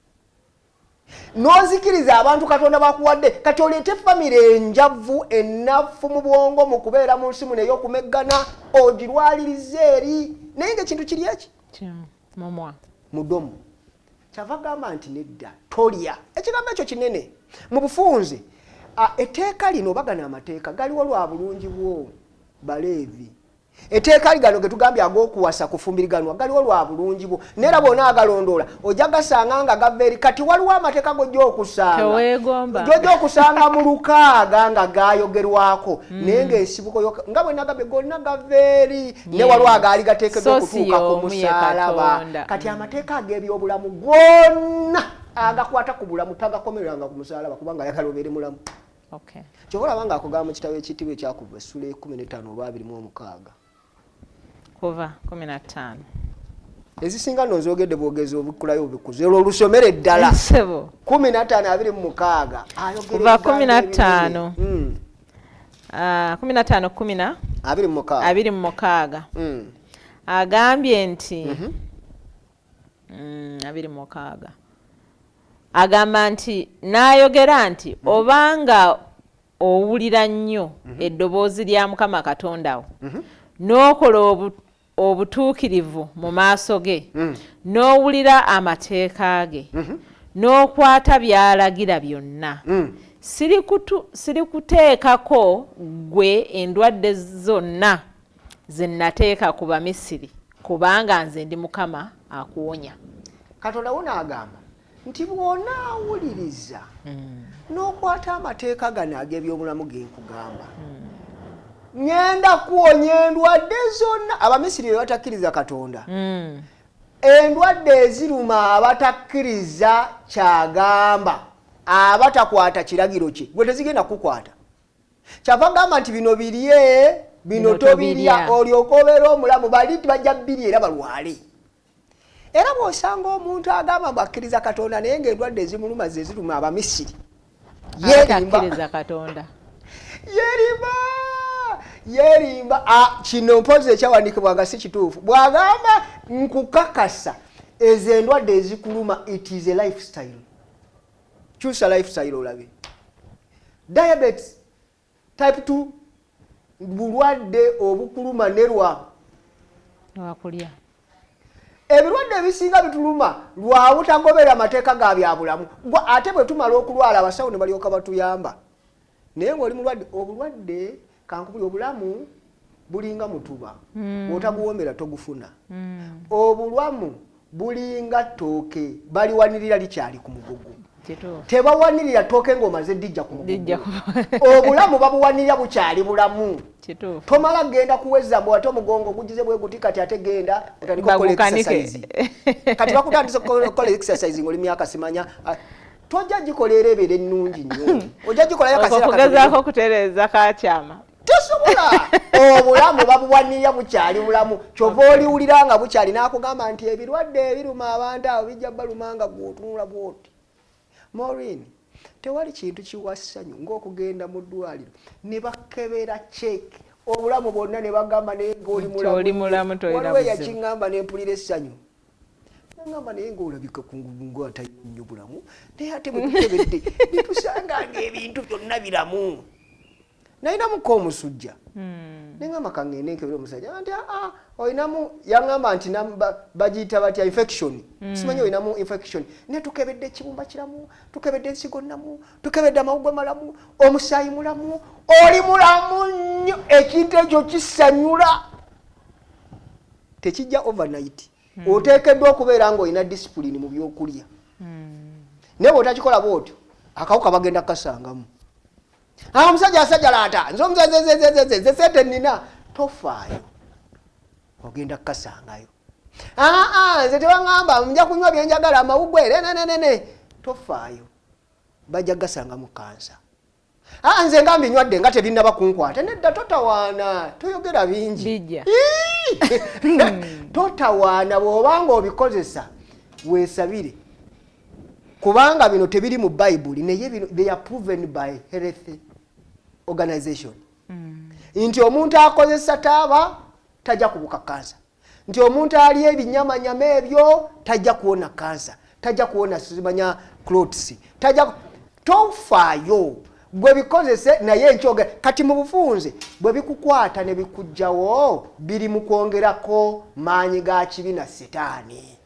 n'ozikiriza abantu Katonda bakuwadde. Kati oleete famire enjavu, ennafu mu bwongo, mu kubeera mu nsi muno ey'okumeggana, ogirwaliriza eri, naye nga ekintu kiri eki Kimu, mumwa. Mudomo. Kyava gamba nti nedda, tolya. Ekigambo ekyo kinene. Mu bufunze, etteeka lino oba gano amateeka galiwo lwa bulungi bwo. Baleevi, etteeka gano getugambye ag'okuwasa, kufumbiriganwa, galiwo lwa bulungi bwo, neera bwona agalondoola ojja gasanga nga gava eri. Kati waliwo amateeka gojja okusanga Teweegomba. gojja okusanga mu 6 nga gayogerwako, naye ng'ensibuko nga bwe nagambye gonna gava eri, ne waliwo agaali gateekeddwa So si okutuuka ku y'omu ye musaalaba. Katonda. Kati amateeka ag'ebyobulamu gonna Agakwata ku bulamu tagakomereranga ku musalaba, kubanga ayagala obeere mulamu. Kyova olaba ng'akugamba mu kitabo ekiyitibwa Ekyakuva essula 15 oba 26. Kuva 15. Ezisinga nno nzogedde bwogezi obukkulayo obubikkuzi, olwo olusomere ddala. Ssebo. 15 26. Ayogera Kuva ebigambo 15. ebinene. 15 kumi na 26. 26. Agambye nti 26 agamba nti n'ayogera nti obanga owulira nnyo eddoboozi lya Mukama Katonda wo, n'okola obutuukirivu mu maaso ge, n'owulira amateeka ge, n'okwata by'alagira byonna, sirikuteekako ggwe endwadde zonna ze nateeka ku Bamisiri, kubanga nze ndi Mukama akuwonya. Katonda wo n'agamba nti bw'onaawuliriza n'okwata amateeka gano ag'ebyobulamu ge nkugamba, ŋŋenda kuwonya endwadde zonna. Abamisiri be batakkiriza Katonda, endwadde eziruma abatakkiriza kyagamba, abatakwata kiragiro kye, gwe tezigenda kukwata. Kyava gamba nti bino birye, bino Bino tobirya, tobirya. olyoke obeere omulamu. Bali bajja bbiri era balwale. Era bw'osanga omuntu agamba mbu akkiriza Katonda naye ng'endwadde ezimuluma ze ziruma Abamisiri, yerimba. Abatakkiriza Katonda. Yerimba, yerimba. Ah, kino mpozi ekyawandiikibwa nga si kituufu. Bw'agamba nkukakasa ezo endwadde ezikuluma, it is a lifestyle. Kyusa lifestyle olabe. Diabetes type 2 bulwadde obukuluma nerwa Lwakulya. Ebirwadde ebisinga bituluma lwa butagobera mateeka ga byabulamu. Ate bwe tumala okulwala, abasawo ne balyoka batuyamba, naye ng'oli mulwadde. Obulwadde kankubuli, obulamu bulinga mutuba, bw'otaguwomera togufuna. Obulwamu bulinga ttooke, baliwanirira likyali ku mugogo. Tebawanirira ttooke ng'omaze dijja ku Lijja mugogo. Obulamu babuwanirira bukyali bulamu. Tomala genda kuweza mbu ate omugongo gugize bwe guti, kati ate genda otandike okukola Bagukanike. exercise. Kati bakutandisa okukola exercise ng'oli myaka simanya, tojja gikola era ebeera ennungi nnyo, ojja gikolayo Okwo akaseera kugezaako katono. okutereeza kakyama. Tosobola. Obulamu babuwanirira bukyali bulamu. Kyova oliwulira nga bukyali n'akugamba nti ebirwadde ebiruma abantu abo bijja baluma nga gwotunula bwoti. Maureen, tewali kintu kiwa ssanyu ng'okugenda mu ddwaliro ne bakebera check obulamu bwonna ne bagamba naye ng'oli Nti oli mulamu, tolina Waliwo buzibu. eyakiŋŋamba nempulira essanyu, naŋŋamba naye ng'olabika kungulu ng'atalina nnyo bulamu, naye ate bwe tukebedde ne tusanga ng'ebintu byonna biramu. Nalinamuko omusujja, neŋŋamba kaŋŋende nkebere omusajja nti aa olinamu, yaŋŋamba nti bagiyita batya, infection, simanyi olinamu infection, naye tukebedde ekibumba kiramu, tukebedde ensigo nnamu, tukebedde amawugwe malamu, omusaayi mulamu, oli mulamu nnyo. Ekintu ekyo kisanyula, tekijja overnight. Oteekeddwa okubeera ng'olina discipline mu byokulya, naye bw'otakikola bwotyo akawuka bagenda kukasangamu. Ah, omusajja asajjalaata, nze omusajja nze sente nina, tofaayo, ogenda kukasangayo. Aa, nze tebaŋŋamba, nja kunywa byenjagala, amawugwe nenenene, tofaayo, bajja kugasangamu kansa. Aa, nze nga mbinywadde nga tebinnaba kunkwata. Nedda, totawaana, toyogera bingi. Bijja. Ii! Totawaana, bw'obanga obikozesa weesabire, kubanga bino tebiri mu Bayibuli, naye bino they are proven by health organization nti omuntu akozesa taaba tajja kubuka kansa, nti omuntu ali ebinyamanyama ebyo tajja kuwona kansa, tajja kuwona simanya clots, tajja. Tofaayo, gwe bikozese. Naye nkyogera kati mu bufunze, bwe bikukwata ne bikugjawo, biri mu kwongerako maanyi ga kibi na setaani.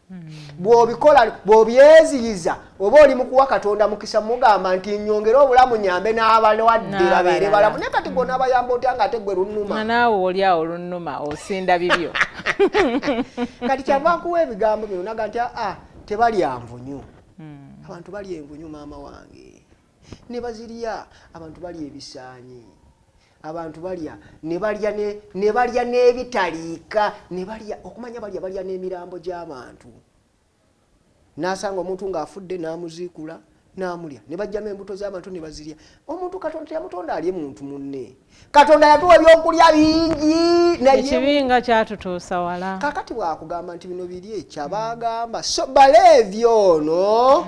Bw'obikola, bw'obyeziyiza, oba oli mu kuwa Katonda mukisa, mugamba nti nyongere obulamu, nyambe n'abalwadde babeere balamu. Naye kati gwe onaabayamba otya nga ate gwe lunnuma? Nga naawe oli awo lunnuma osinda bibyo. Kati kyava nkuwa ebigambo bino naga nti aa, tebalya nvunyu. Abantu balya envunyu, maama wange, ne bazirya. Abantu balya ebisaanyi, abantu balya ne balya ne balya n'ebitaliika, ne balya okumanya balya n'emirambo gy'abantu. N'asanga omuntu ng'afudde n'amuziikula n'amulya, ne bajjamu embuto z'abantu ne bazirya. Omuntu Katonda teyamutonda alye muntu munne. Katonda yatuwa ebyokulya bingi, naye Ekibi nga kyatutuusa wala. Kakati bwakugamba nti bino biri ekyabagamba, so Baleevi ono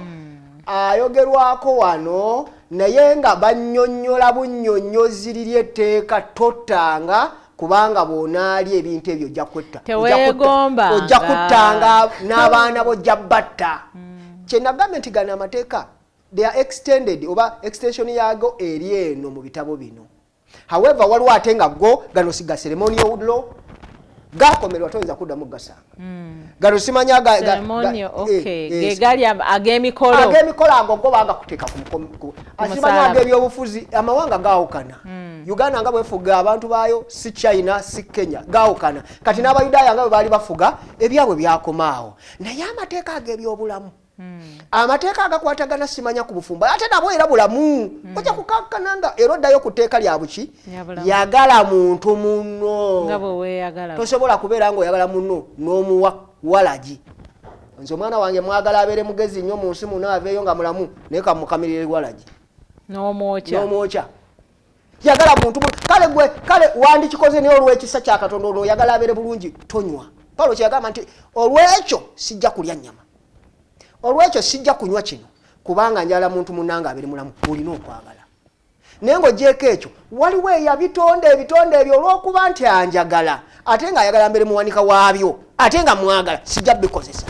ayogerwako wano, naye nga bannyonnyola bunnyonnyozi liri etteeka tottanga, kubanga bw'onaalya ebintu ebyo ojja kwetta. Teweegombanga. Ojja kuttanga n'abaana bo, ojja batta. Kyenagambye nti gano amateeka, they are extended, oba extension yaago eri eno mu bitabo bino. However, waliwo ate nga go gano siga ceremonial law, gakomerwa, toyinza kuddamu gasanga gano. Simanya Ceremonial, okay. Ge gali ag'emikolo. Ag'emikolo ago go bagakuteeka ku asimanya. Musalaba. Ag'ebyobufuzi, amawanga gaawukana. Uganda nga bwefuga abantu baayo, si China, si Kenya, gaawukana. Kati n'Abayudaaya nga bwe baali bafuga ebyabwe byakomaawo, naye amateeka ag'ebyobulamu, amateeka agakwatagana simanya ku bufumbo, ate nabwo era bulamu, ojja kukakkana nga era oddayo ku tteeka lya buki? Lya bulamu. Yagala muntu muno Nga bwe weeyagala. Tosobola kubeera ngaoyagala muno n'omuwa walagi. Nze omwana wange mwagala abeere mugezi nnyo mu nsi muno, aveeyo nga mulamu, naye kamukamirire walagi. N'omwokya. N'omwokya. Yagala muntu kale gwe kale wandikikoze, naye olw'ekisa kya Katonda, ono oyagala abeere bulungi, tonywa. Pawulo kyeyagamba nti olw'ekyo sijja kulya nnyama, olw'ekyo sijja kunywa kino, kubanga njala muntu munange abeere mulamu. Olina okwagala, naye ng'ogyeko ekyo, waliwo eyabitonda ebitonde ebyo, olw'okuba nti anjagala, ate ng'ayagala mbeere muwanika waabyo, ate nga mwagala, sijja bikozesa.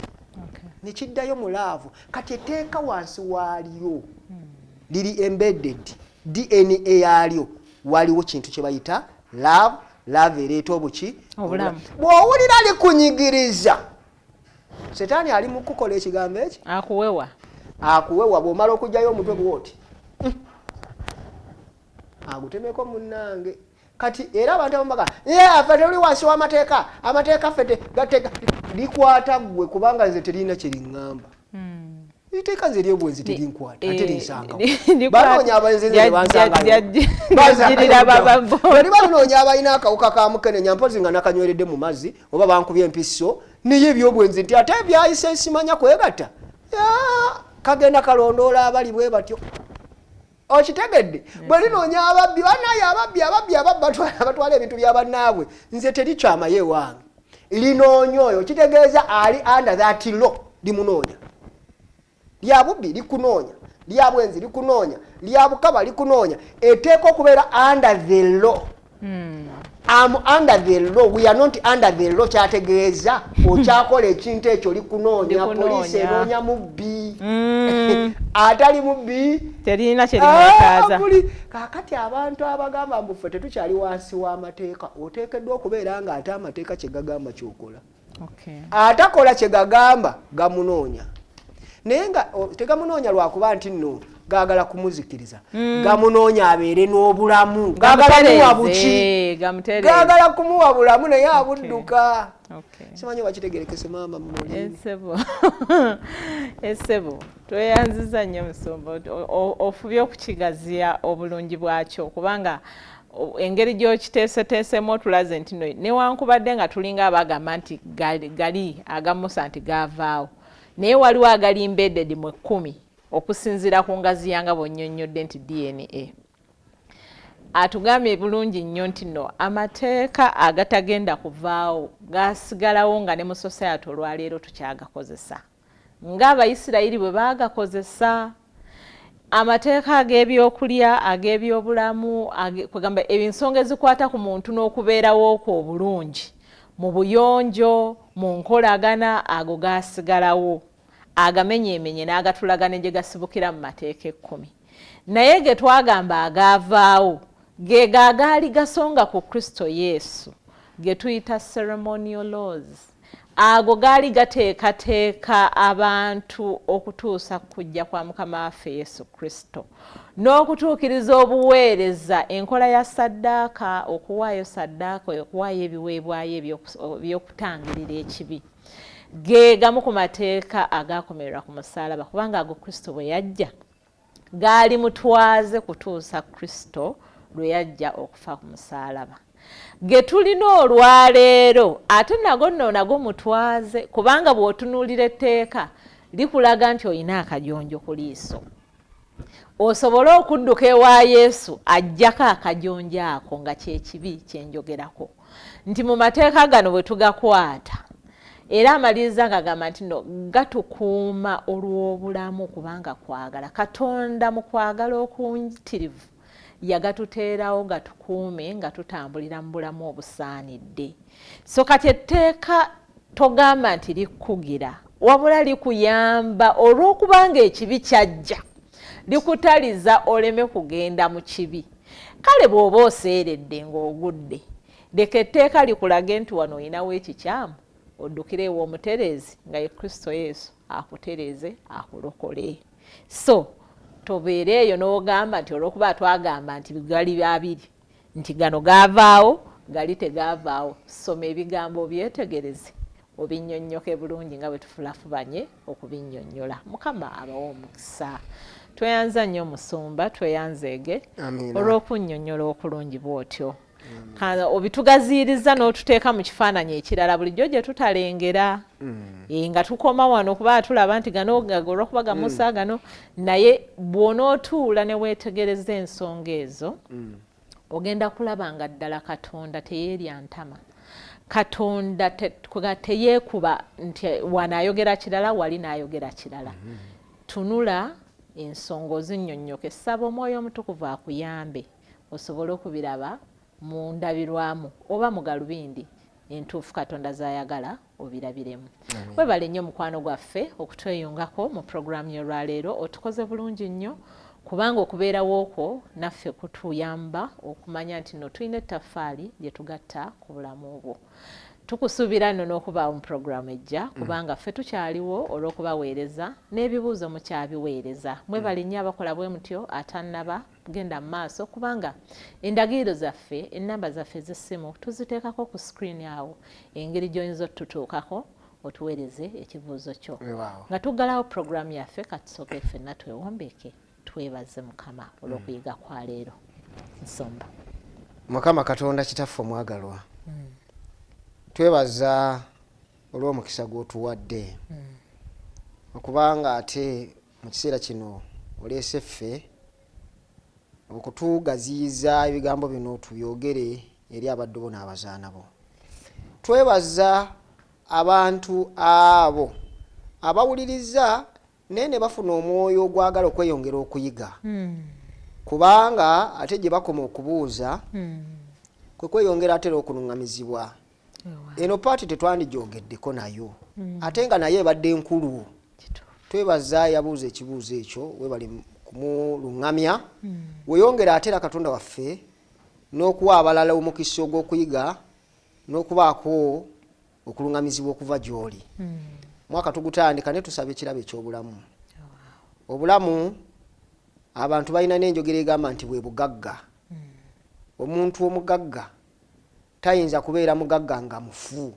Nekiddayo mu love. Kati etteeka wansi waalyo liri embedded DNA yaalyo, waliwo kintu kye bayita love. Love ereeta obuki? Obulamu. Bw'owulira likunyigiriza, Setaani ali mu kukola ekigambo eki Akuwewa. Akuwewa. Bw'omala okugjayo omutwe bwoti, agutemeko munnange. Kati era abantu abamu bagamba, "Yeah, ffe tuli wansi w'amateeka, amateeka ffe likwata ggwe, kubanga nze terina kyeriŋŋamba. Iteeka nze eryobwenzi terinkwata, ate linsangawo." Banoonya abenzi, nze bansangayo. Jajjirira baba. Bali banoonya abalina akawuka ka mukenenya, mpozi nga nakanyweredde mu mazzi oba bankubye empiso. Naye ebyobwenzi nti ate byayise simanya kwegatta, Ya, kagenda kalondoola abali bwe batyo. Okitegedde? Bwe linoonya ababbi, banaye ababbi, ababbi, ababbi batwala ebintu bya bannaabwe, nze terikyamayo ewange. Linoonya oyo, kitegeeza ali under that law, limunoonya. Lya bubbi likunoonya, lya bwenzi likunoonya, lya bukaba likunoonya. Eteeka okubeera under the law. Am under the law, we are not under the law. Kyategeeza okyakola ekintu ekyo, likunoonya. Likunoonya. Poliisi enoonya mubbi, atali mubbi Terina kyerimwetaaza. Ah, kaakati abantu abagamba mbu ffe tetukyali wansi w'amateeka, oteekeddwa okubeera nga ate amateeka kye gagamba kyokola. Atakola kye gagamba gamunoonya, naye nga tegamunoonya lwakuba nti nno gaagala kumuzikiriza, gamunoonya abeere n'obulamu. Gaagala muwa buki? Gamutereeze. Gaagala kumuwa bulamu, naye abudduka. Simanyi wakitegerekese, maama muli. Esebo, esebo, tweyanziza nnyo musumba. Ofubye okukigaziya obulungi bwakyo, kubanga engeri gy'okiteeseteesemu otulaze nti no newankubadde nga tulinga abagamba nti gali aga Musa nti gaavaawo, naye waliwo agali embedded mu 10 okusinziira ku ngaziya nga bw'onnyonnyodde nti DNA atugambye bulungi nnyo nti no amateeka agatagenda kuvaawo gasigalawo, nga ne mu society olwaleero tukyagakozesa ng'Abayisirayiri bwe baagakozesa. Amateeka ag'ebyokulya, ag'ebyobulamu, kugamba ensonga ezikwata ku muntu n'okubeerawo kwo obulungi mu buyonjo, mu nkolagana, ago gasigalawo, agamenyeemenye n'agatulaga ne gye gasibukira mu mateeka 10. Naye ge twagamba agaavaawo ge gaagaali gasonga ku Kristo Yesu, ge tuyita ceremonial laws. Ago gaali gateekateeka abantu okutuusa kujja kwa Mukama waffe Yesu Kristo n'okutuukiriza obuweereza, enkola ya saddaaka, okuwaayo saddaaka, okuwaayo ebiweebwayo ebyokutangirira ekibi. Ge gamu ku mateeka agaakomererwa ku musaalaba, kubanga ago Kristo bwe yajja gaali mutwaze kutuusa Kristo lwe yajja okufa ku musaalaba. Ge tulina olwaleero ate nago nno nago mutwaze, kubanga bw'otunuulira etteeka Likulaga nti olina akajonjo ku liiso, osobola okudduka ewa Yesu ajjako akajonjo ako, nga kyekibi kyenjogerako nti mu mateeka gano bwe tugakwata. Era amaliriza ng'agamba nti no gatukuuma olw'obulamu, kubanga kwagala Katonda mu kwagala okuyitirivu yagatuteerawo gatukuume nga tutambulira mu bulamu obusaanidde. So kati etteeka togamba nti likugira, wabula likuyamba olw'okubanga ekibi kyajja, likutaliza oleme kugenda mu kibi. Kale bw'oba oseeredde ng'ogudde, leka etteeka likulage nti wano olinawo ekikyamu, oddukire ew'omutereezi nga ye Kristo Yesu, akutereeze akulokole. So tobeere eyo n'ogamba nti olw'okuba twagamba nti gali abiri, nti gano gaavaawo, gali tegaavaawo. Soma ebigambo obyetegereze, obinnyonnyoke bulungi nga bwe tufulafubanye okubinnyonnyola. Mukama abawe omukisa. Tweyanza nnyo omusumba, tweyanzeege olw'okunnyonnyola okulungi bw'otyo. Obitugaziiriza n'otuteeka mu kifaananyi ekirala bulijjo gye tutalengera. Nga tukoma wano kuba tulaba nti gano olw'okuba ga Musa gano, naye bw'onootuula ne weetegereza ensonga ezo, ogenda kulaba nga ddala Katonda teyeerya ntama. Katonda teyeekuba nti wano ayogera kirala, wali n'ayogera kirala. Tunula ensonga ozinnyonnyoke, saba Omwoyo Omutukuvu akuyambe osobole okubiraba mu ndabirwamu oba mu galubindi entuufu Katonda z'ayagala obirabiremu. Webale nnyo mukwano gwaffe okutweyungako mu puroguramu y'olwaleero. Otukoze bulungi nnyo, kubanga okubeerawo okwo naffe kutuyamba okumanya nti no tulina ettaffaali lye tugatta ku bulamu bwo. Tukusuubira nno n'okubaawo mu puroguramu ejja, kubanga ffe tukyaliwo olw'okubaweereza n'ebibuuzo mukyabiweereza. Mwebale nnyo abakola bwe mutyo. Atannaba genda mu maaso, kubanga endagiriro zaffe, ennamba zaffe ez'essimu tuziteekako ku screen awo, engeri gy'oyinza otutuukako otuweereze ekibuuzo kyo. Nga tuggalawo puroguramu yaffe, katusooke ffenna twewombeeke twebaze Mukama olw'okuyiga kwa leero. Nsomba. Mukama Katonda Kitaffe omwagalwa, twebaza olw'omukisa gw'otuwadde, okubanga ate mu kiseera kino oleese ffe okutugaziyiza ebigambo bino tubyogere eri abaddu bo n'abazaana bo. Twebaza abantu abo abawuliriza naye ne bafuna omwoyo ogwagala okweyongera okuyiga, kubanga ate gye bakoma okubuuza kwe kweyongera ate era okuluŋŋamizibwa. Eno part tetwandigyogeddeko nayo, ate nga naye ebadde nkulu. Twebaza yabuuza ekibuuzo ekyo, webali kumuluŋŋamya. Weyongera ate era Katonda waffe n'okuwa abalala omukisa ogw'okuyiga n'okubaako okuluŋŋamizibwa okuva gy'oli. Mwaka tugutandika ne tusaba ekirabo eky'obulamu. Obulamu abantu balina n'enjogera egamba nti bwe bugagga. Omuntu omugagga tayinza kubeera mugagga nga mufu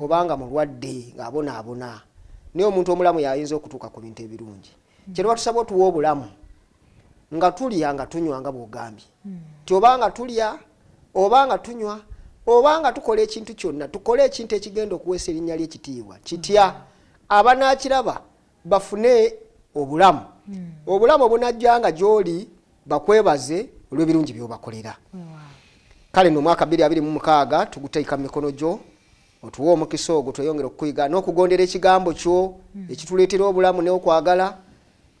oba nga mulwadde ng'abonaabona, naye omuntu omulamu yayinza okutuuka ku bintu ebirungi. Kyetuba tusaba otuwa obulamu nga tulya nga tunywa, nga bw'ogambye ti oba nga tulya oba nga tunywa oba nga tukola ekintu kyonna, tukole ekintu ekigenda okuweesa erinnya ly'ekitiibwa kitya abanaakiraba bafune obulamu, obulamu obunajjanga gy'oli, bakwebaze olw'ebirungi by'obakolera. Kale no omwaka 2026 tuguteeka mu mikono gyo, otuwe omukisa ogwo tweyongere okukuyiga n'okugondera ekigambo kyo ekituleetera obulamu n'okwagala,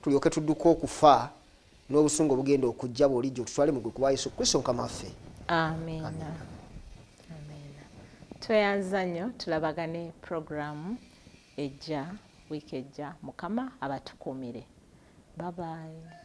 tulyoke tudduke okufa n'obusungu obugenda okujja bw'olijja otutwale mu ggulu, kuba Yesu Kristo Mukama waffe. Amiina, amiina. Tweyanza nnyo, tulabagane puroguramu ejja, wiiki ejja. Mukama abatukuumire. Bye bye.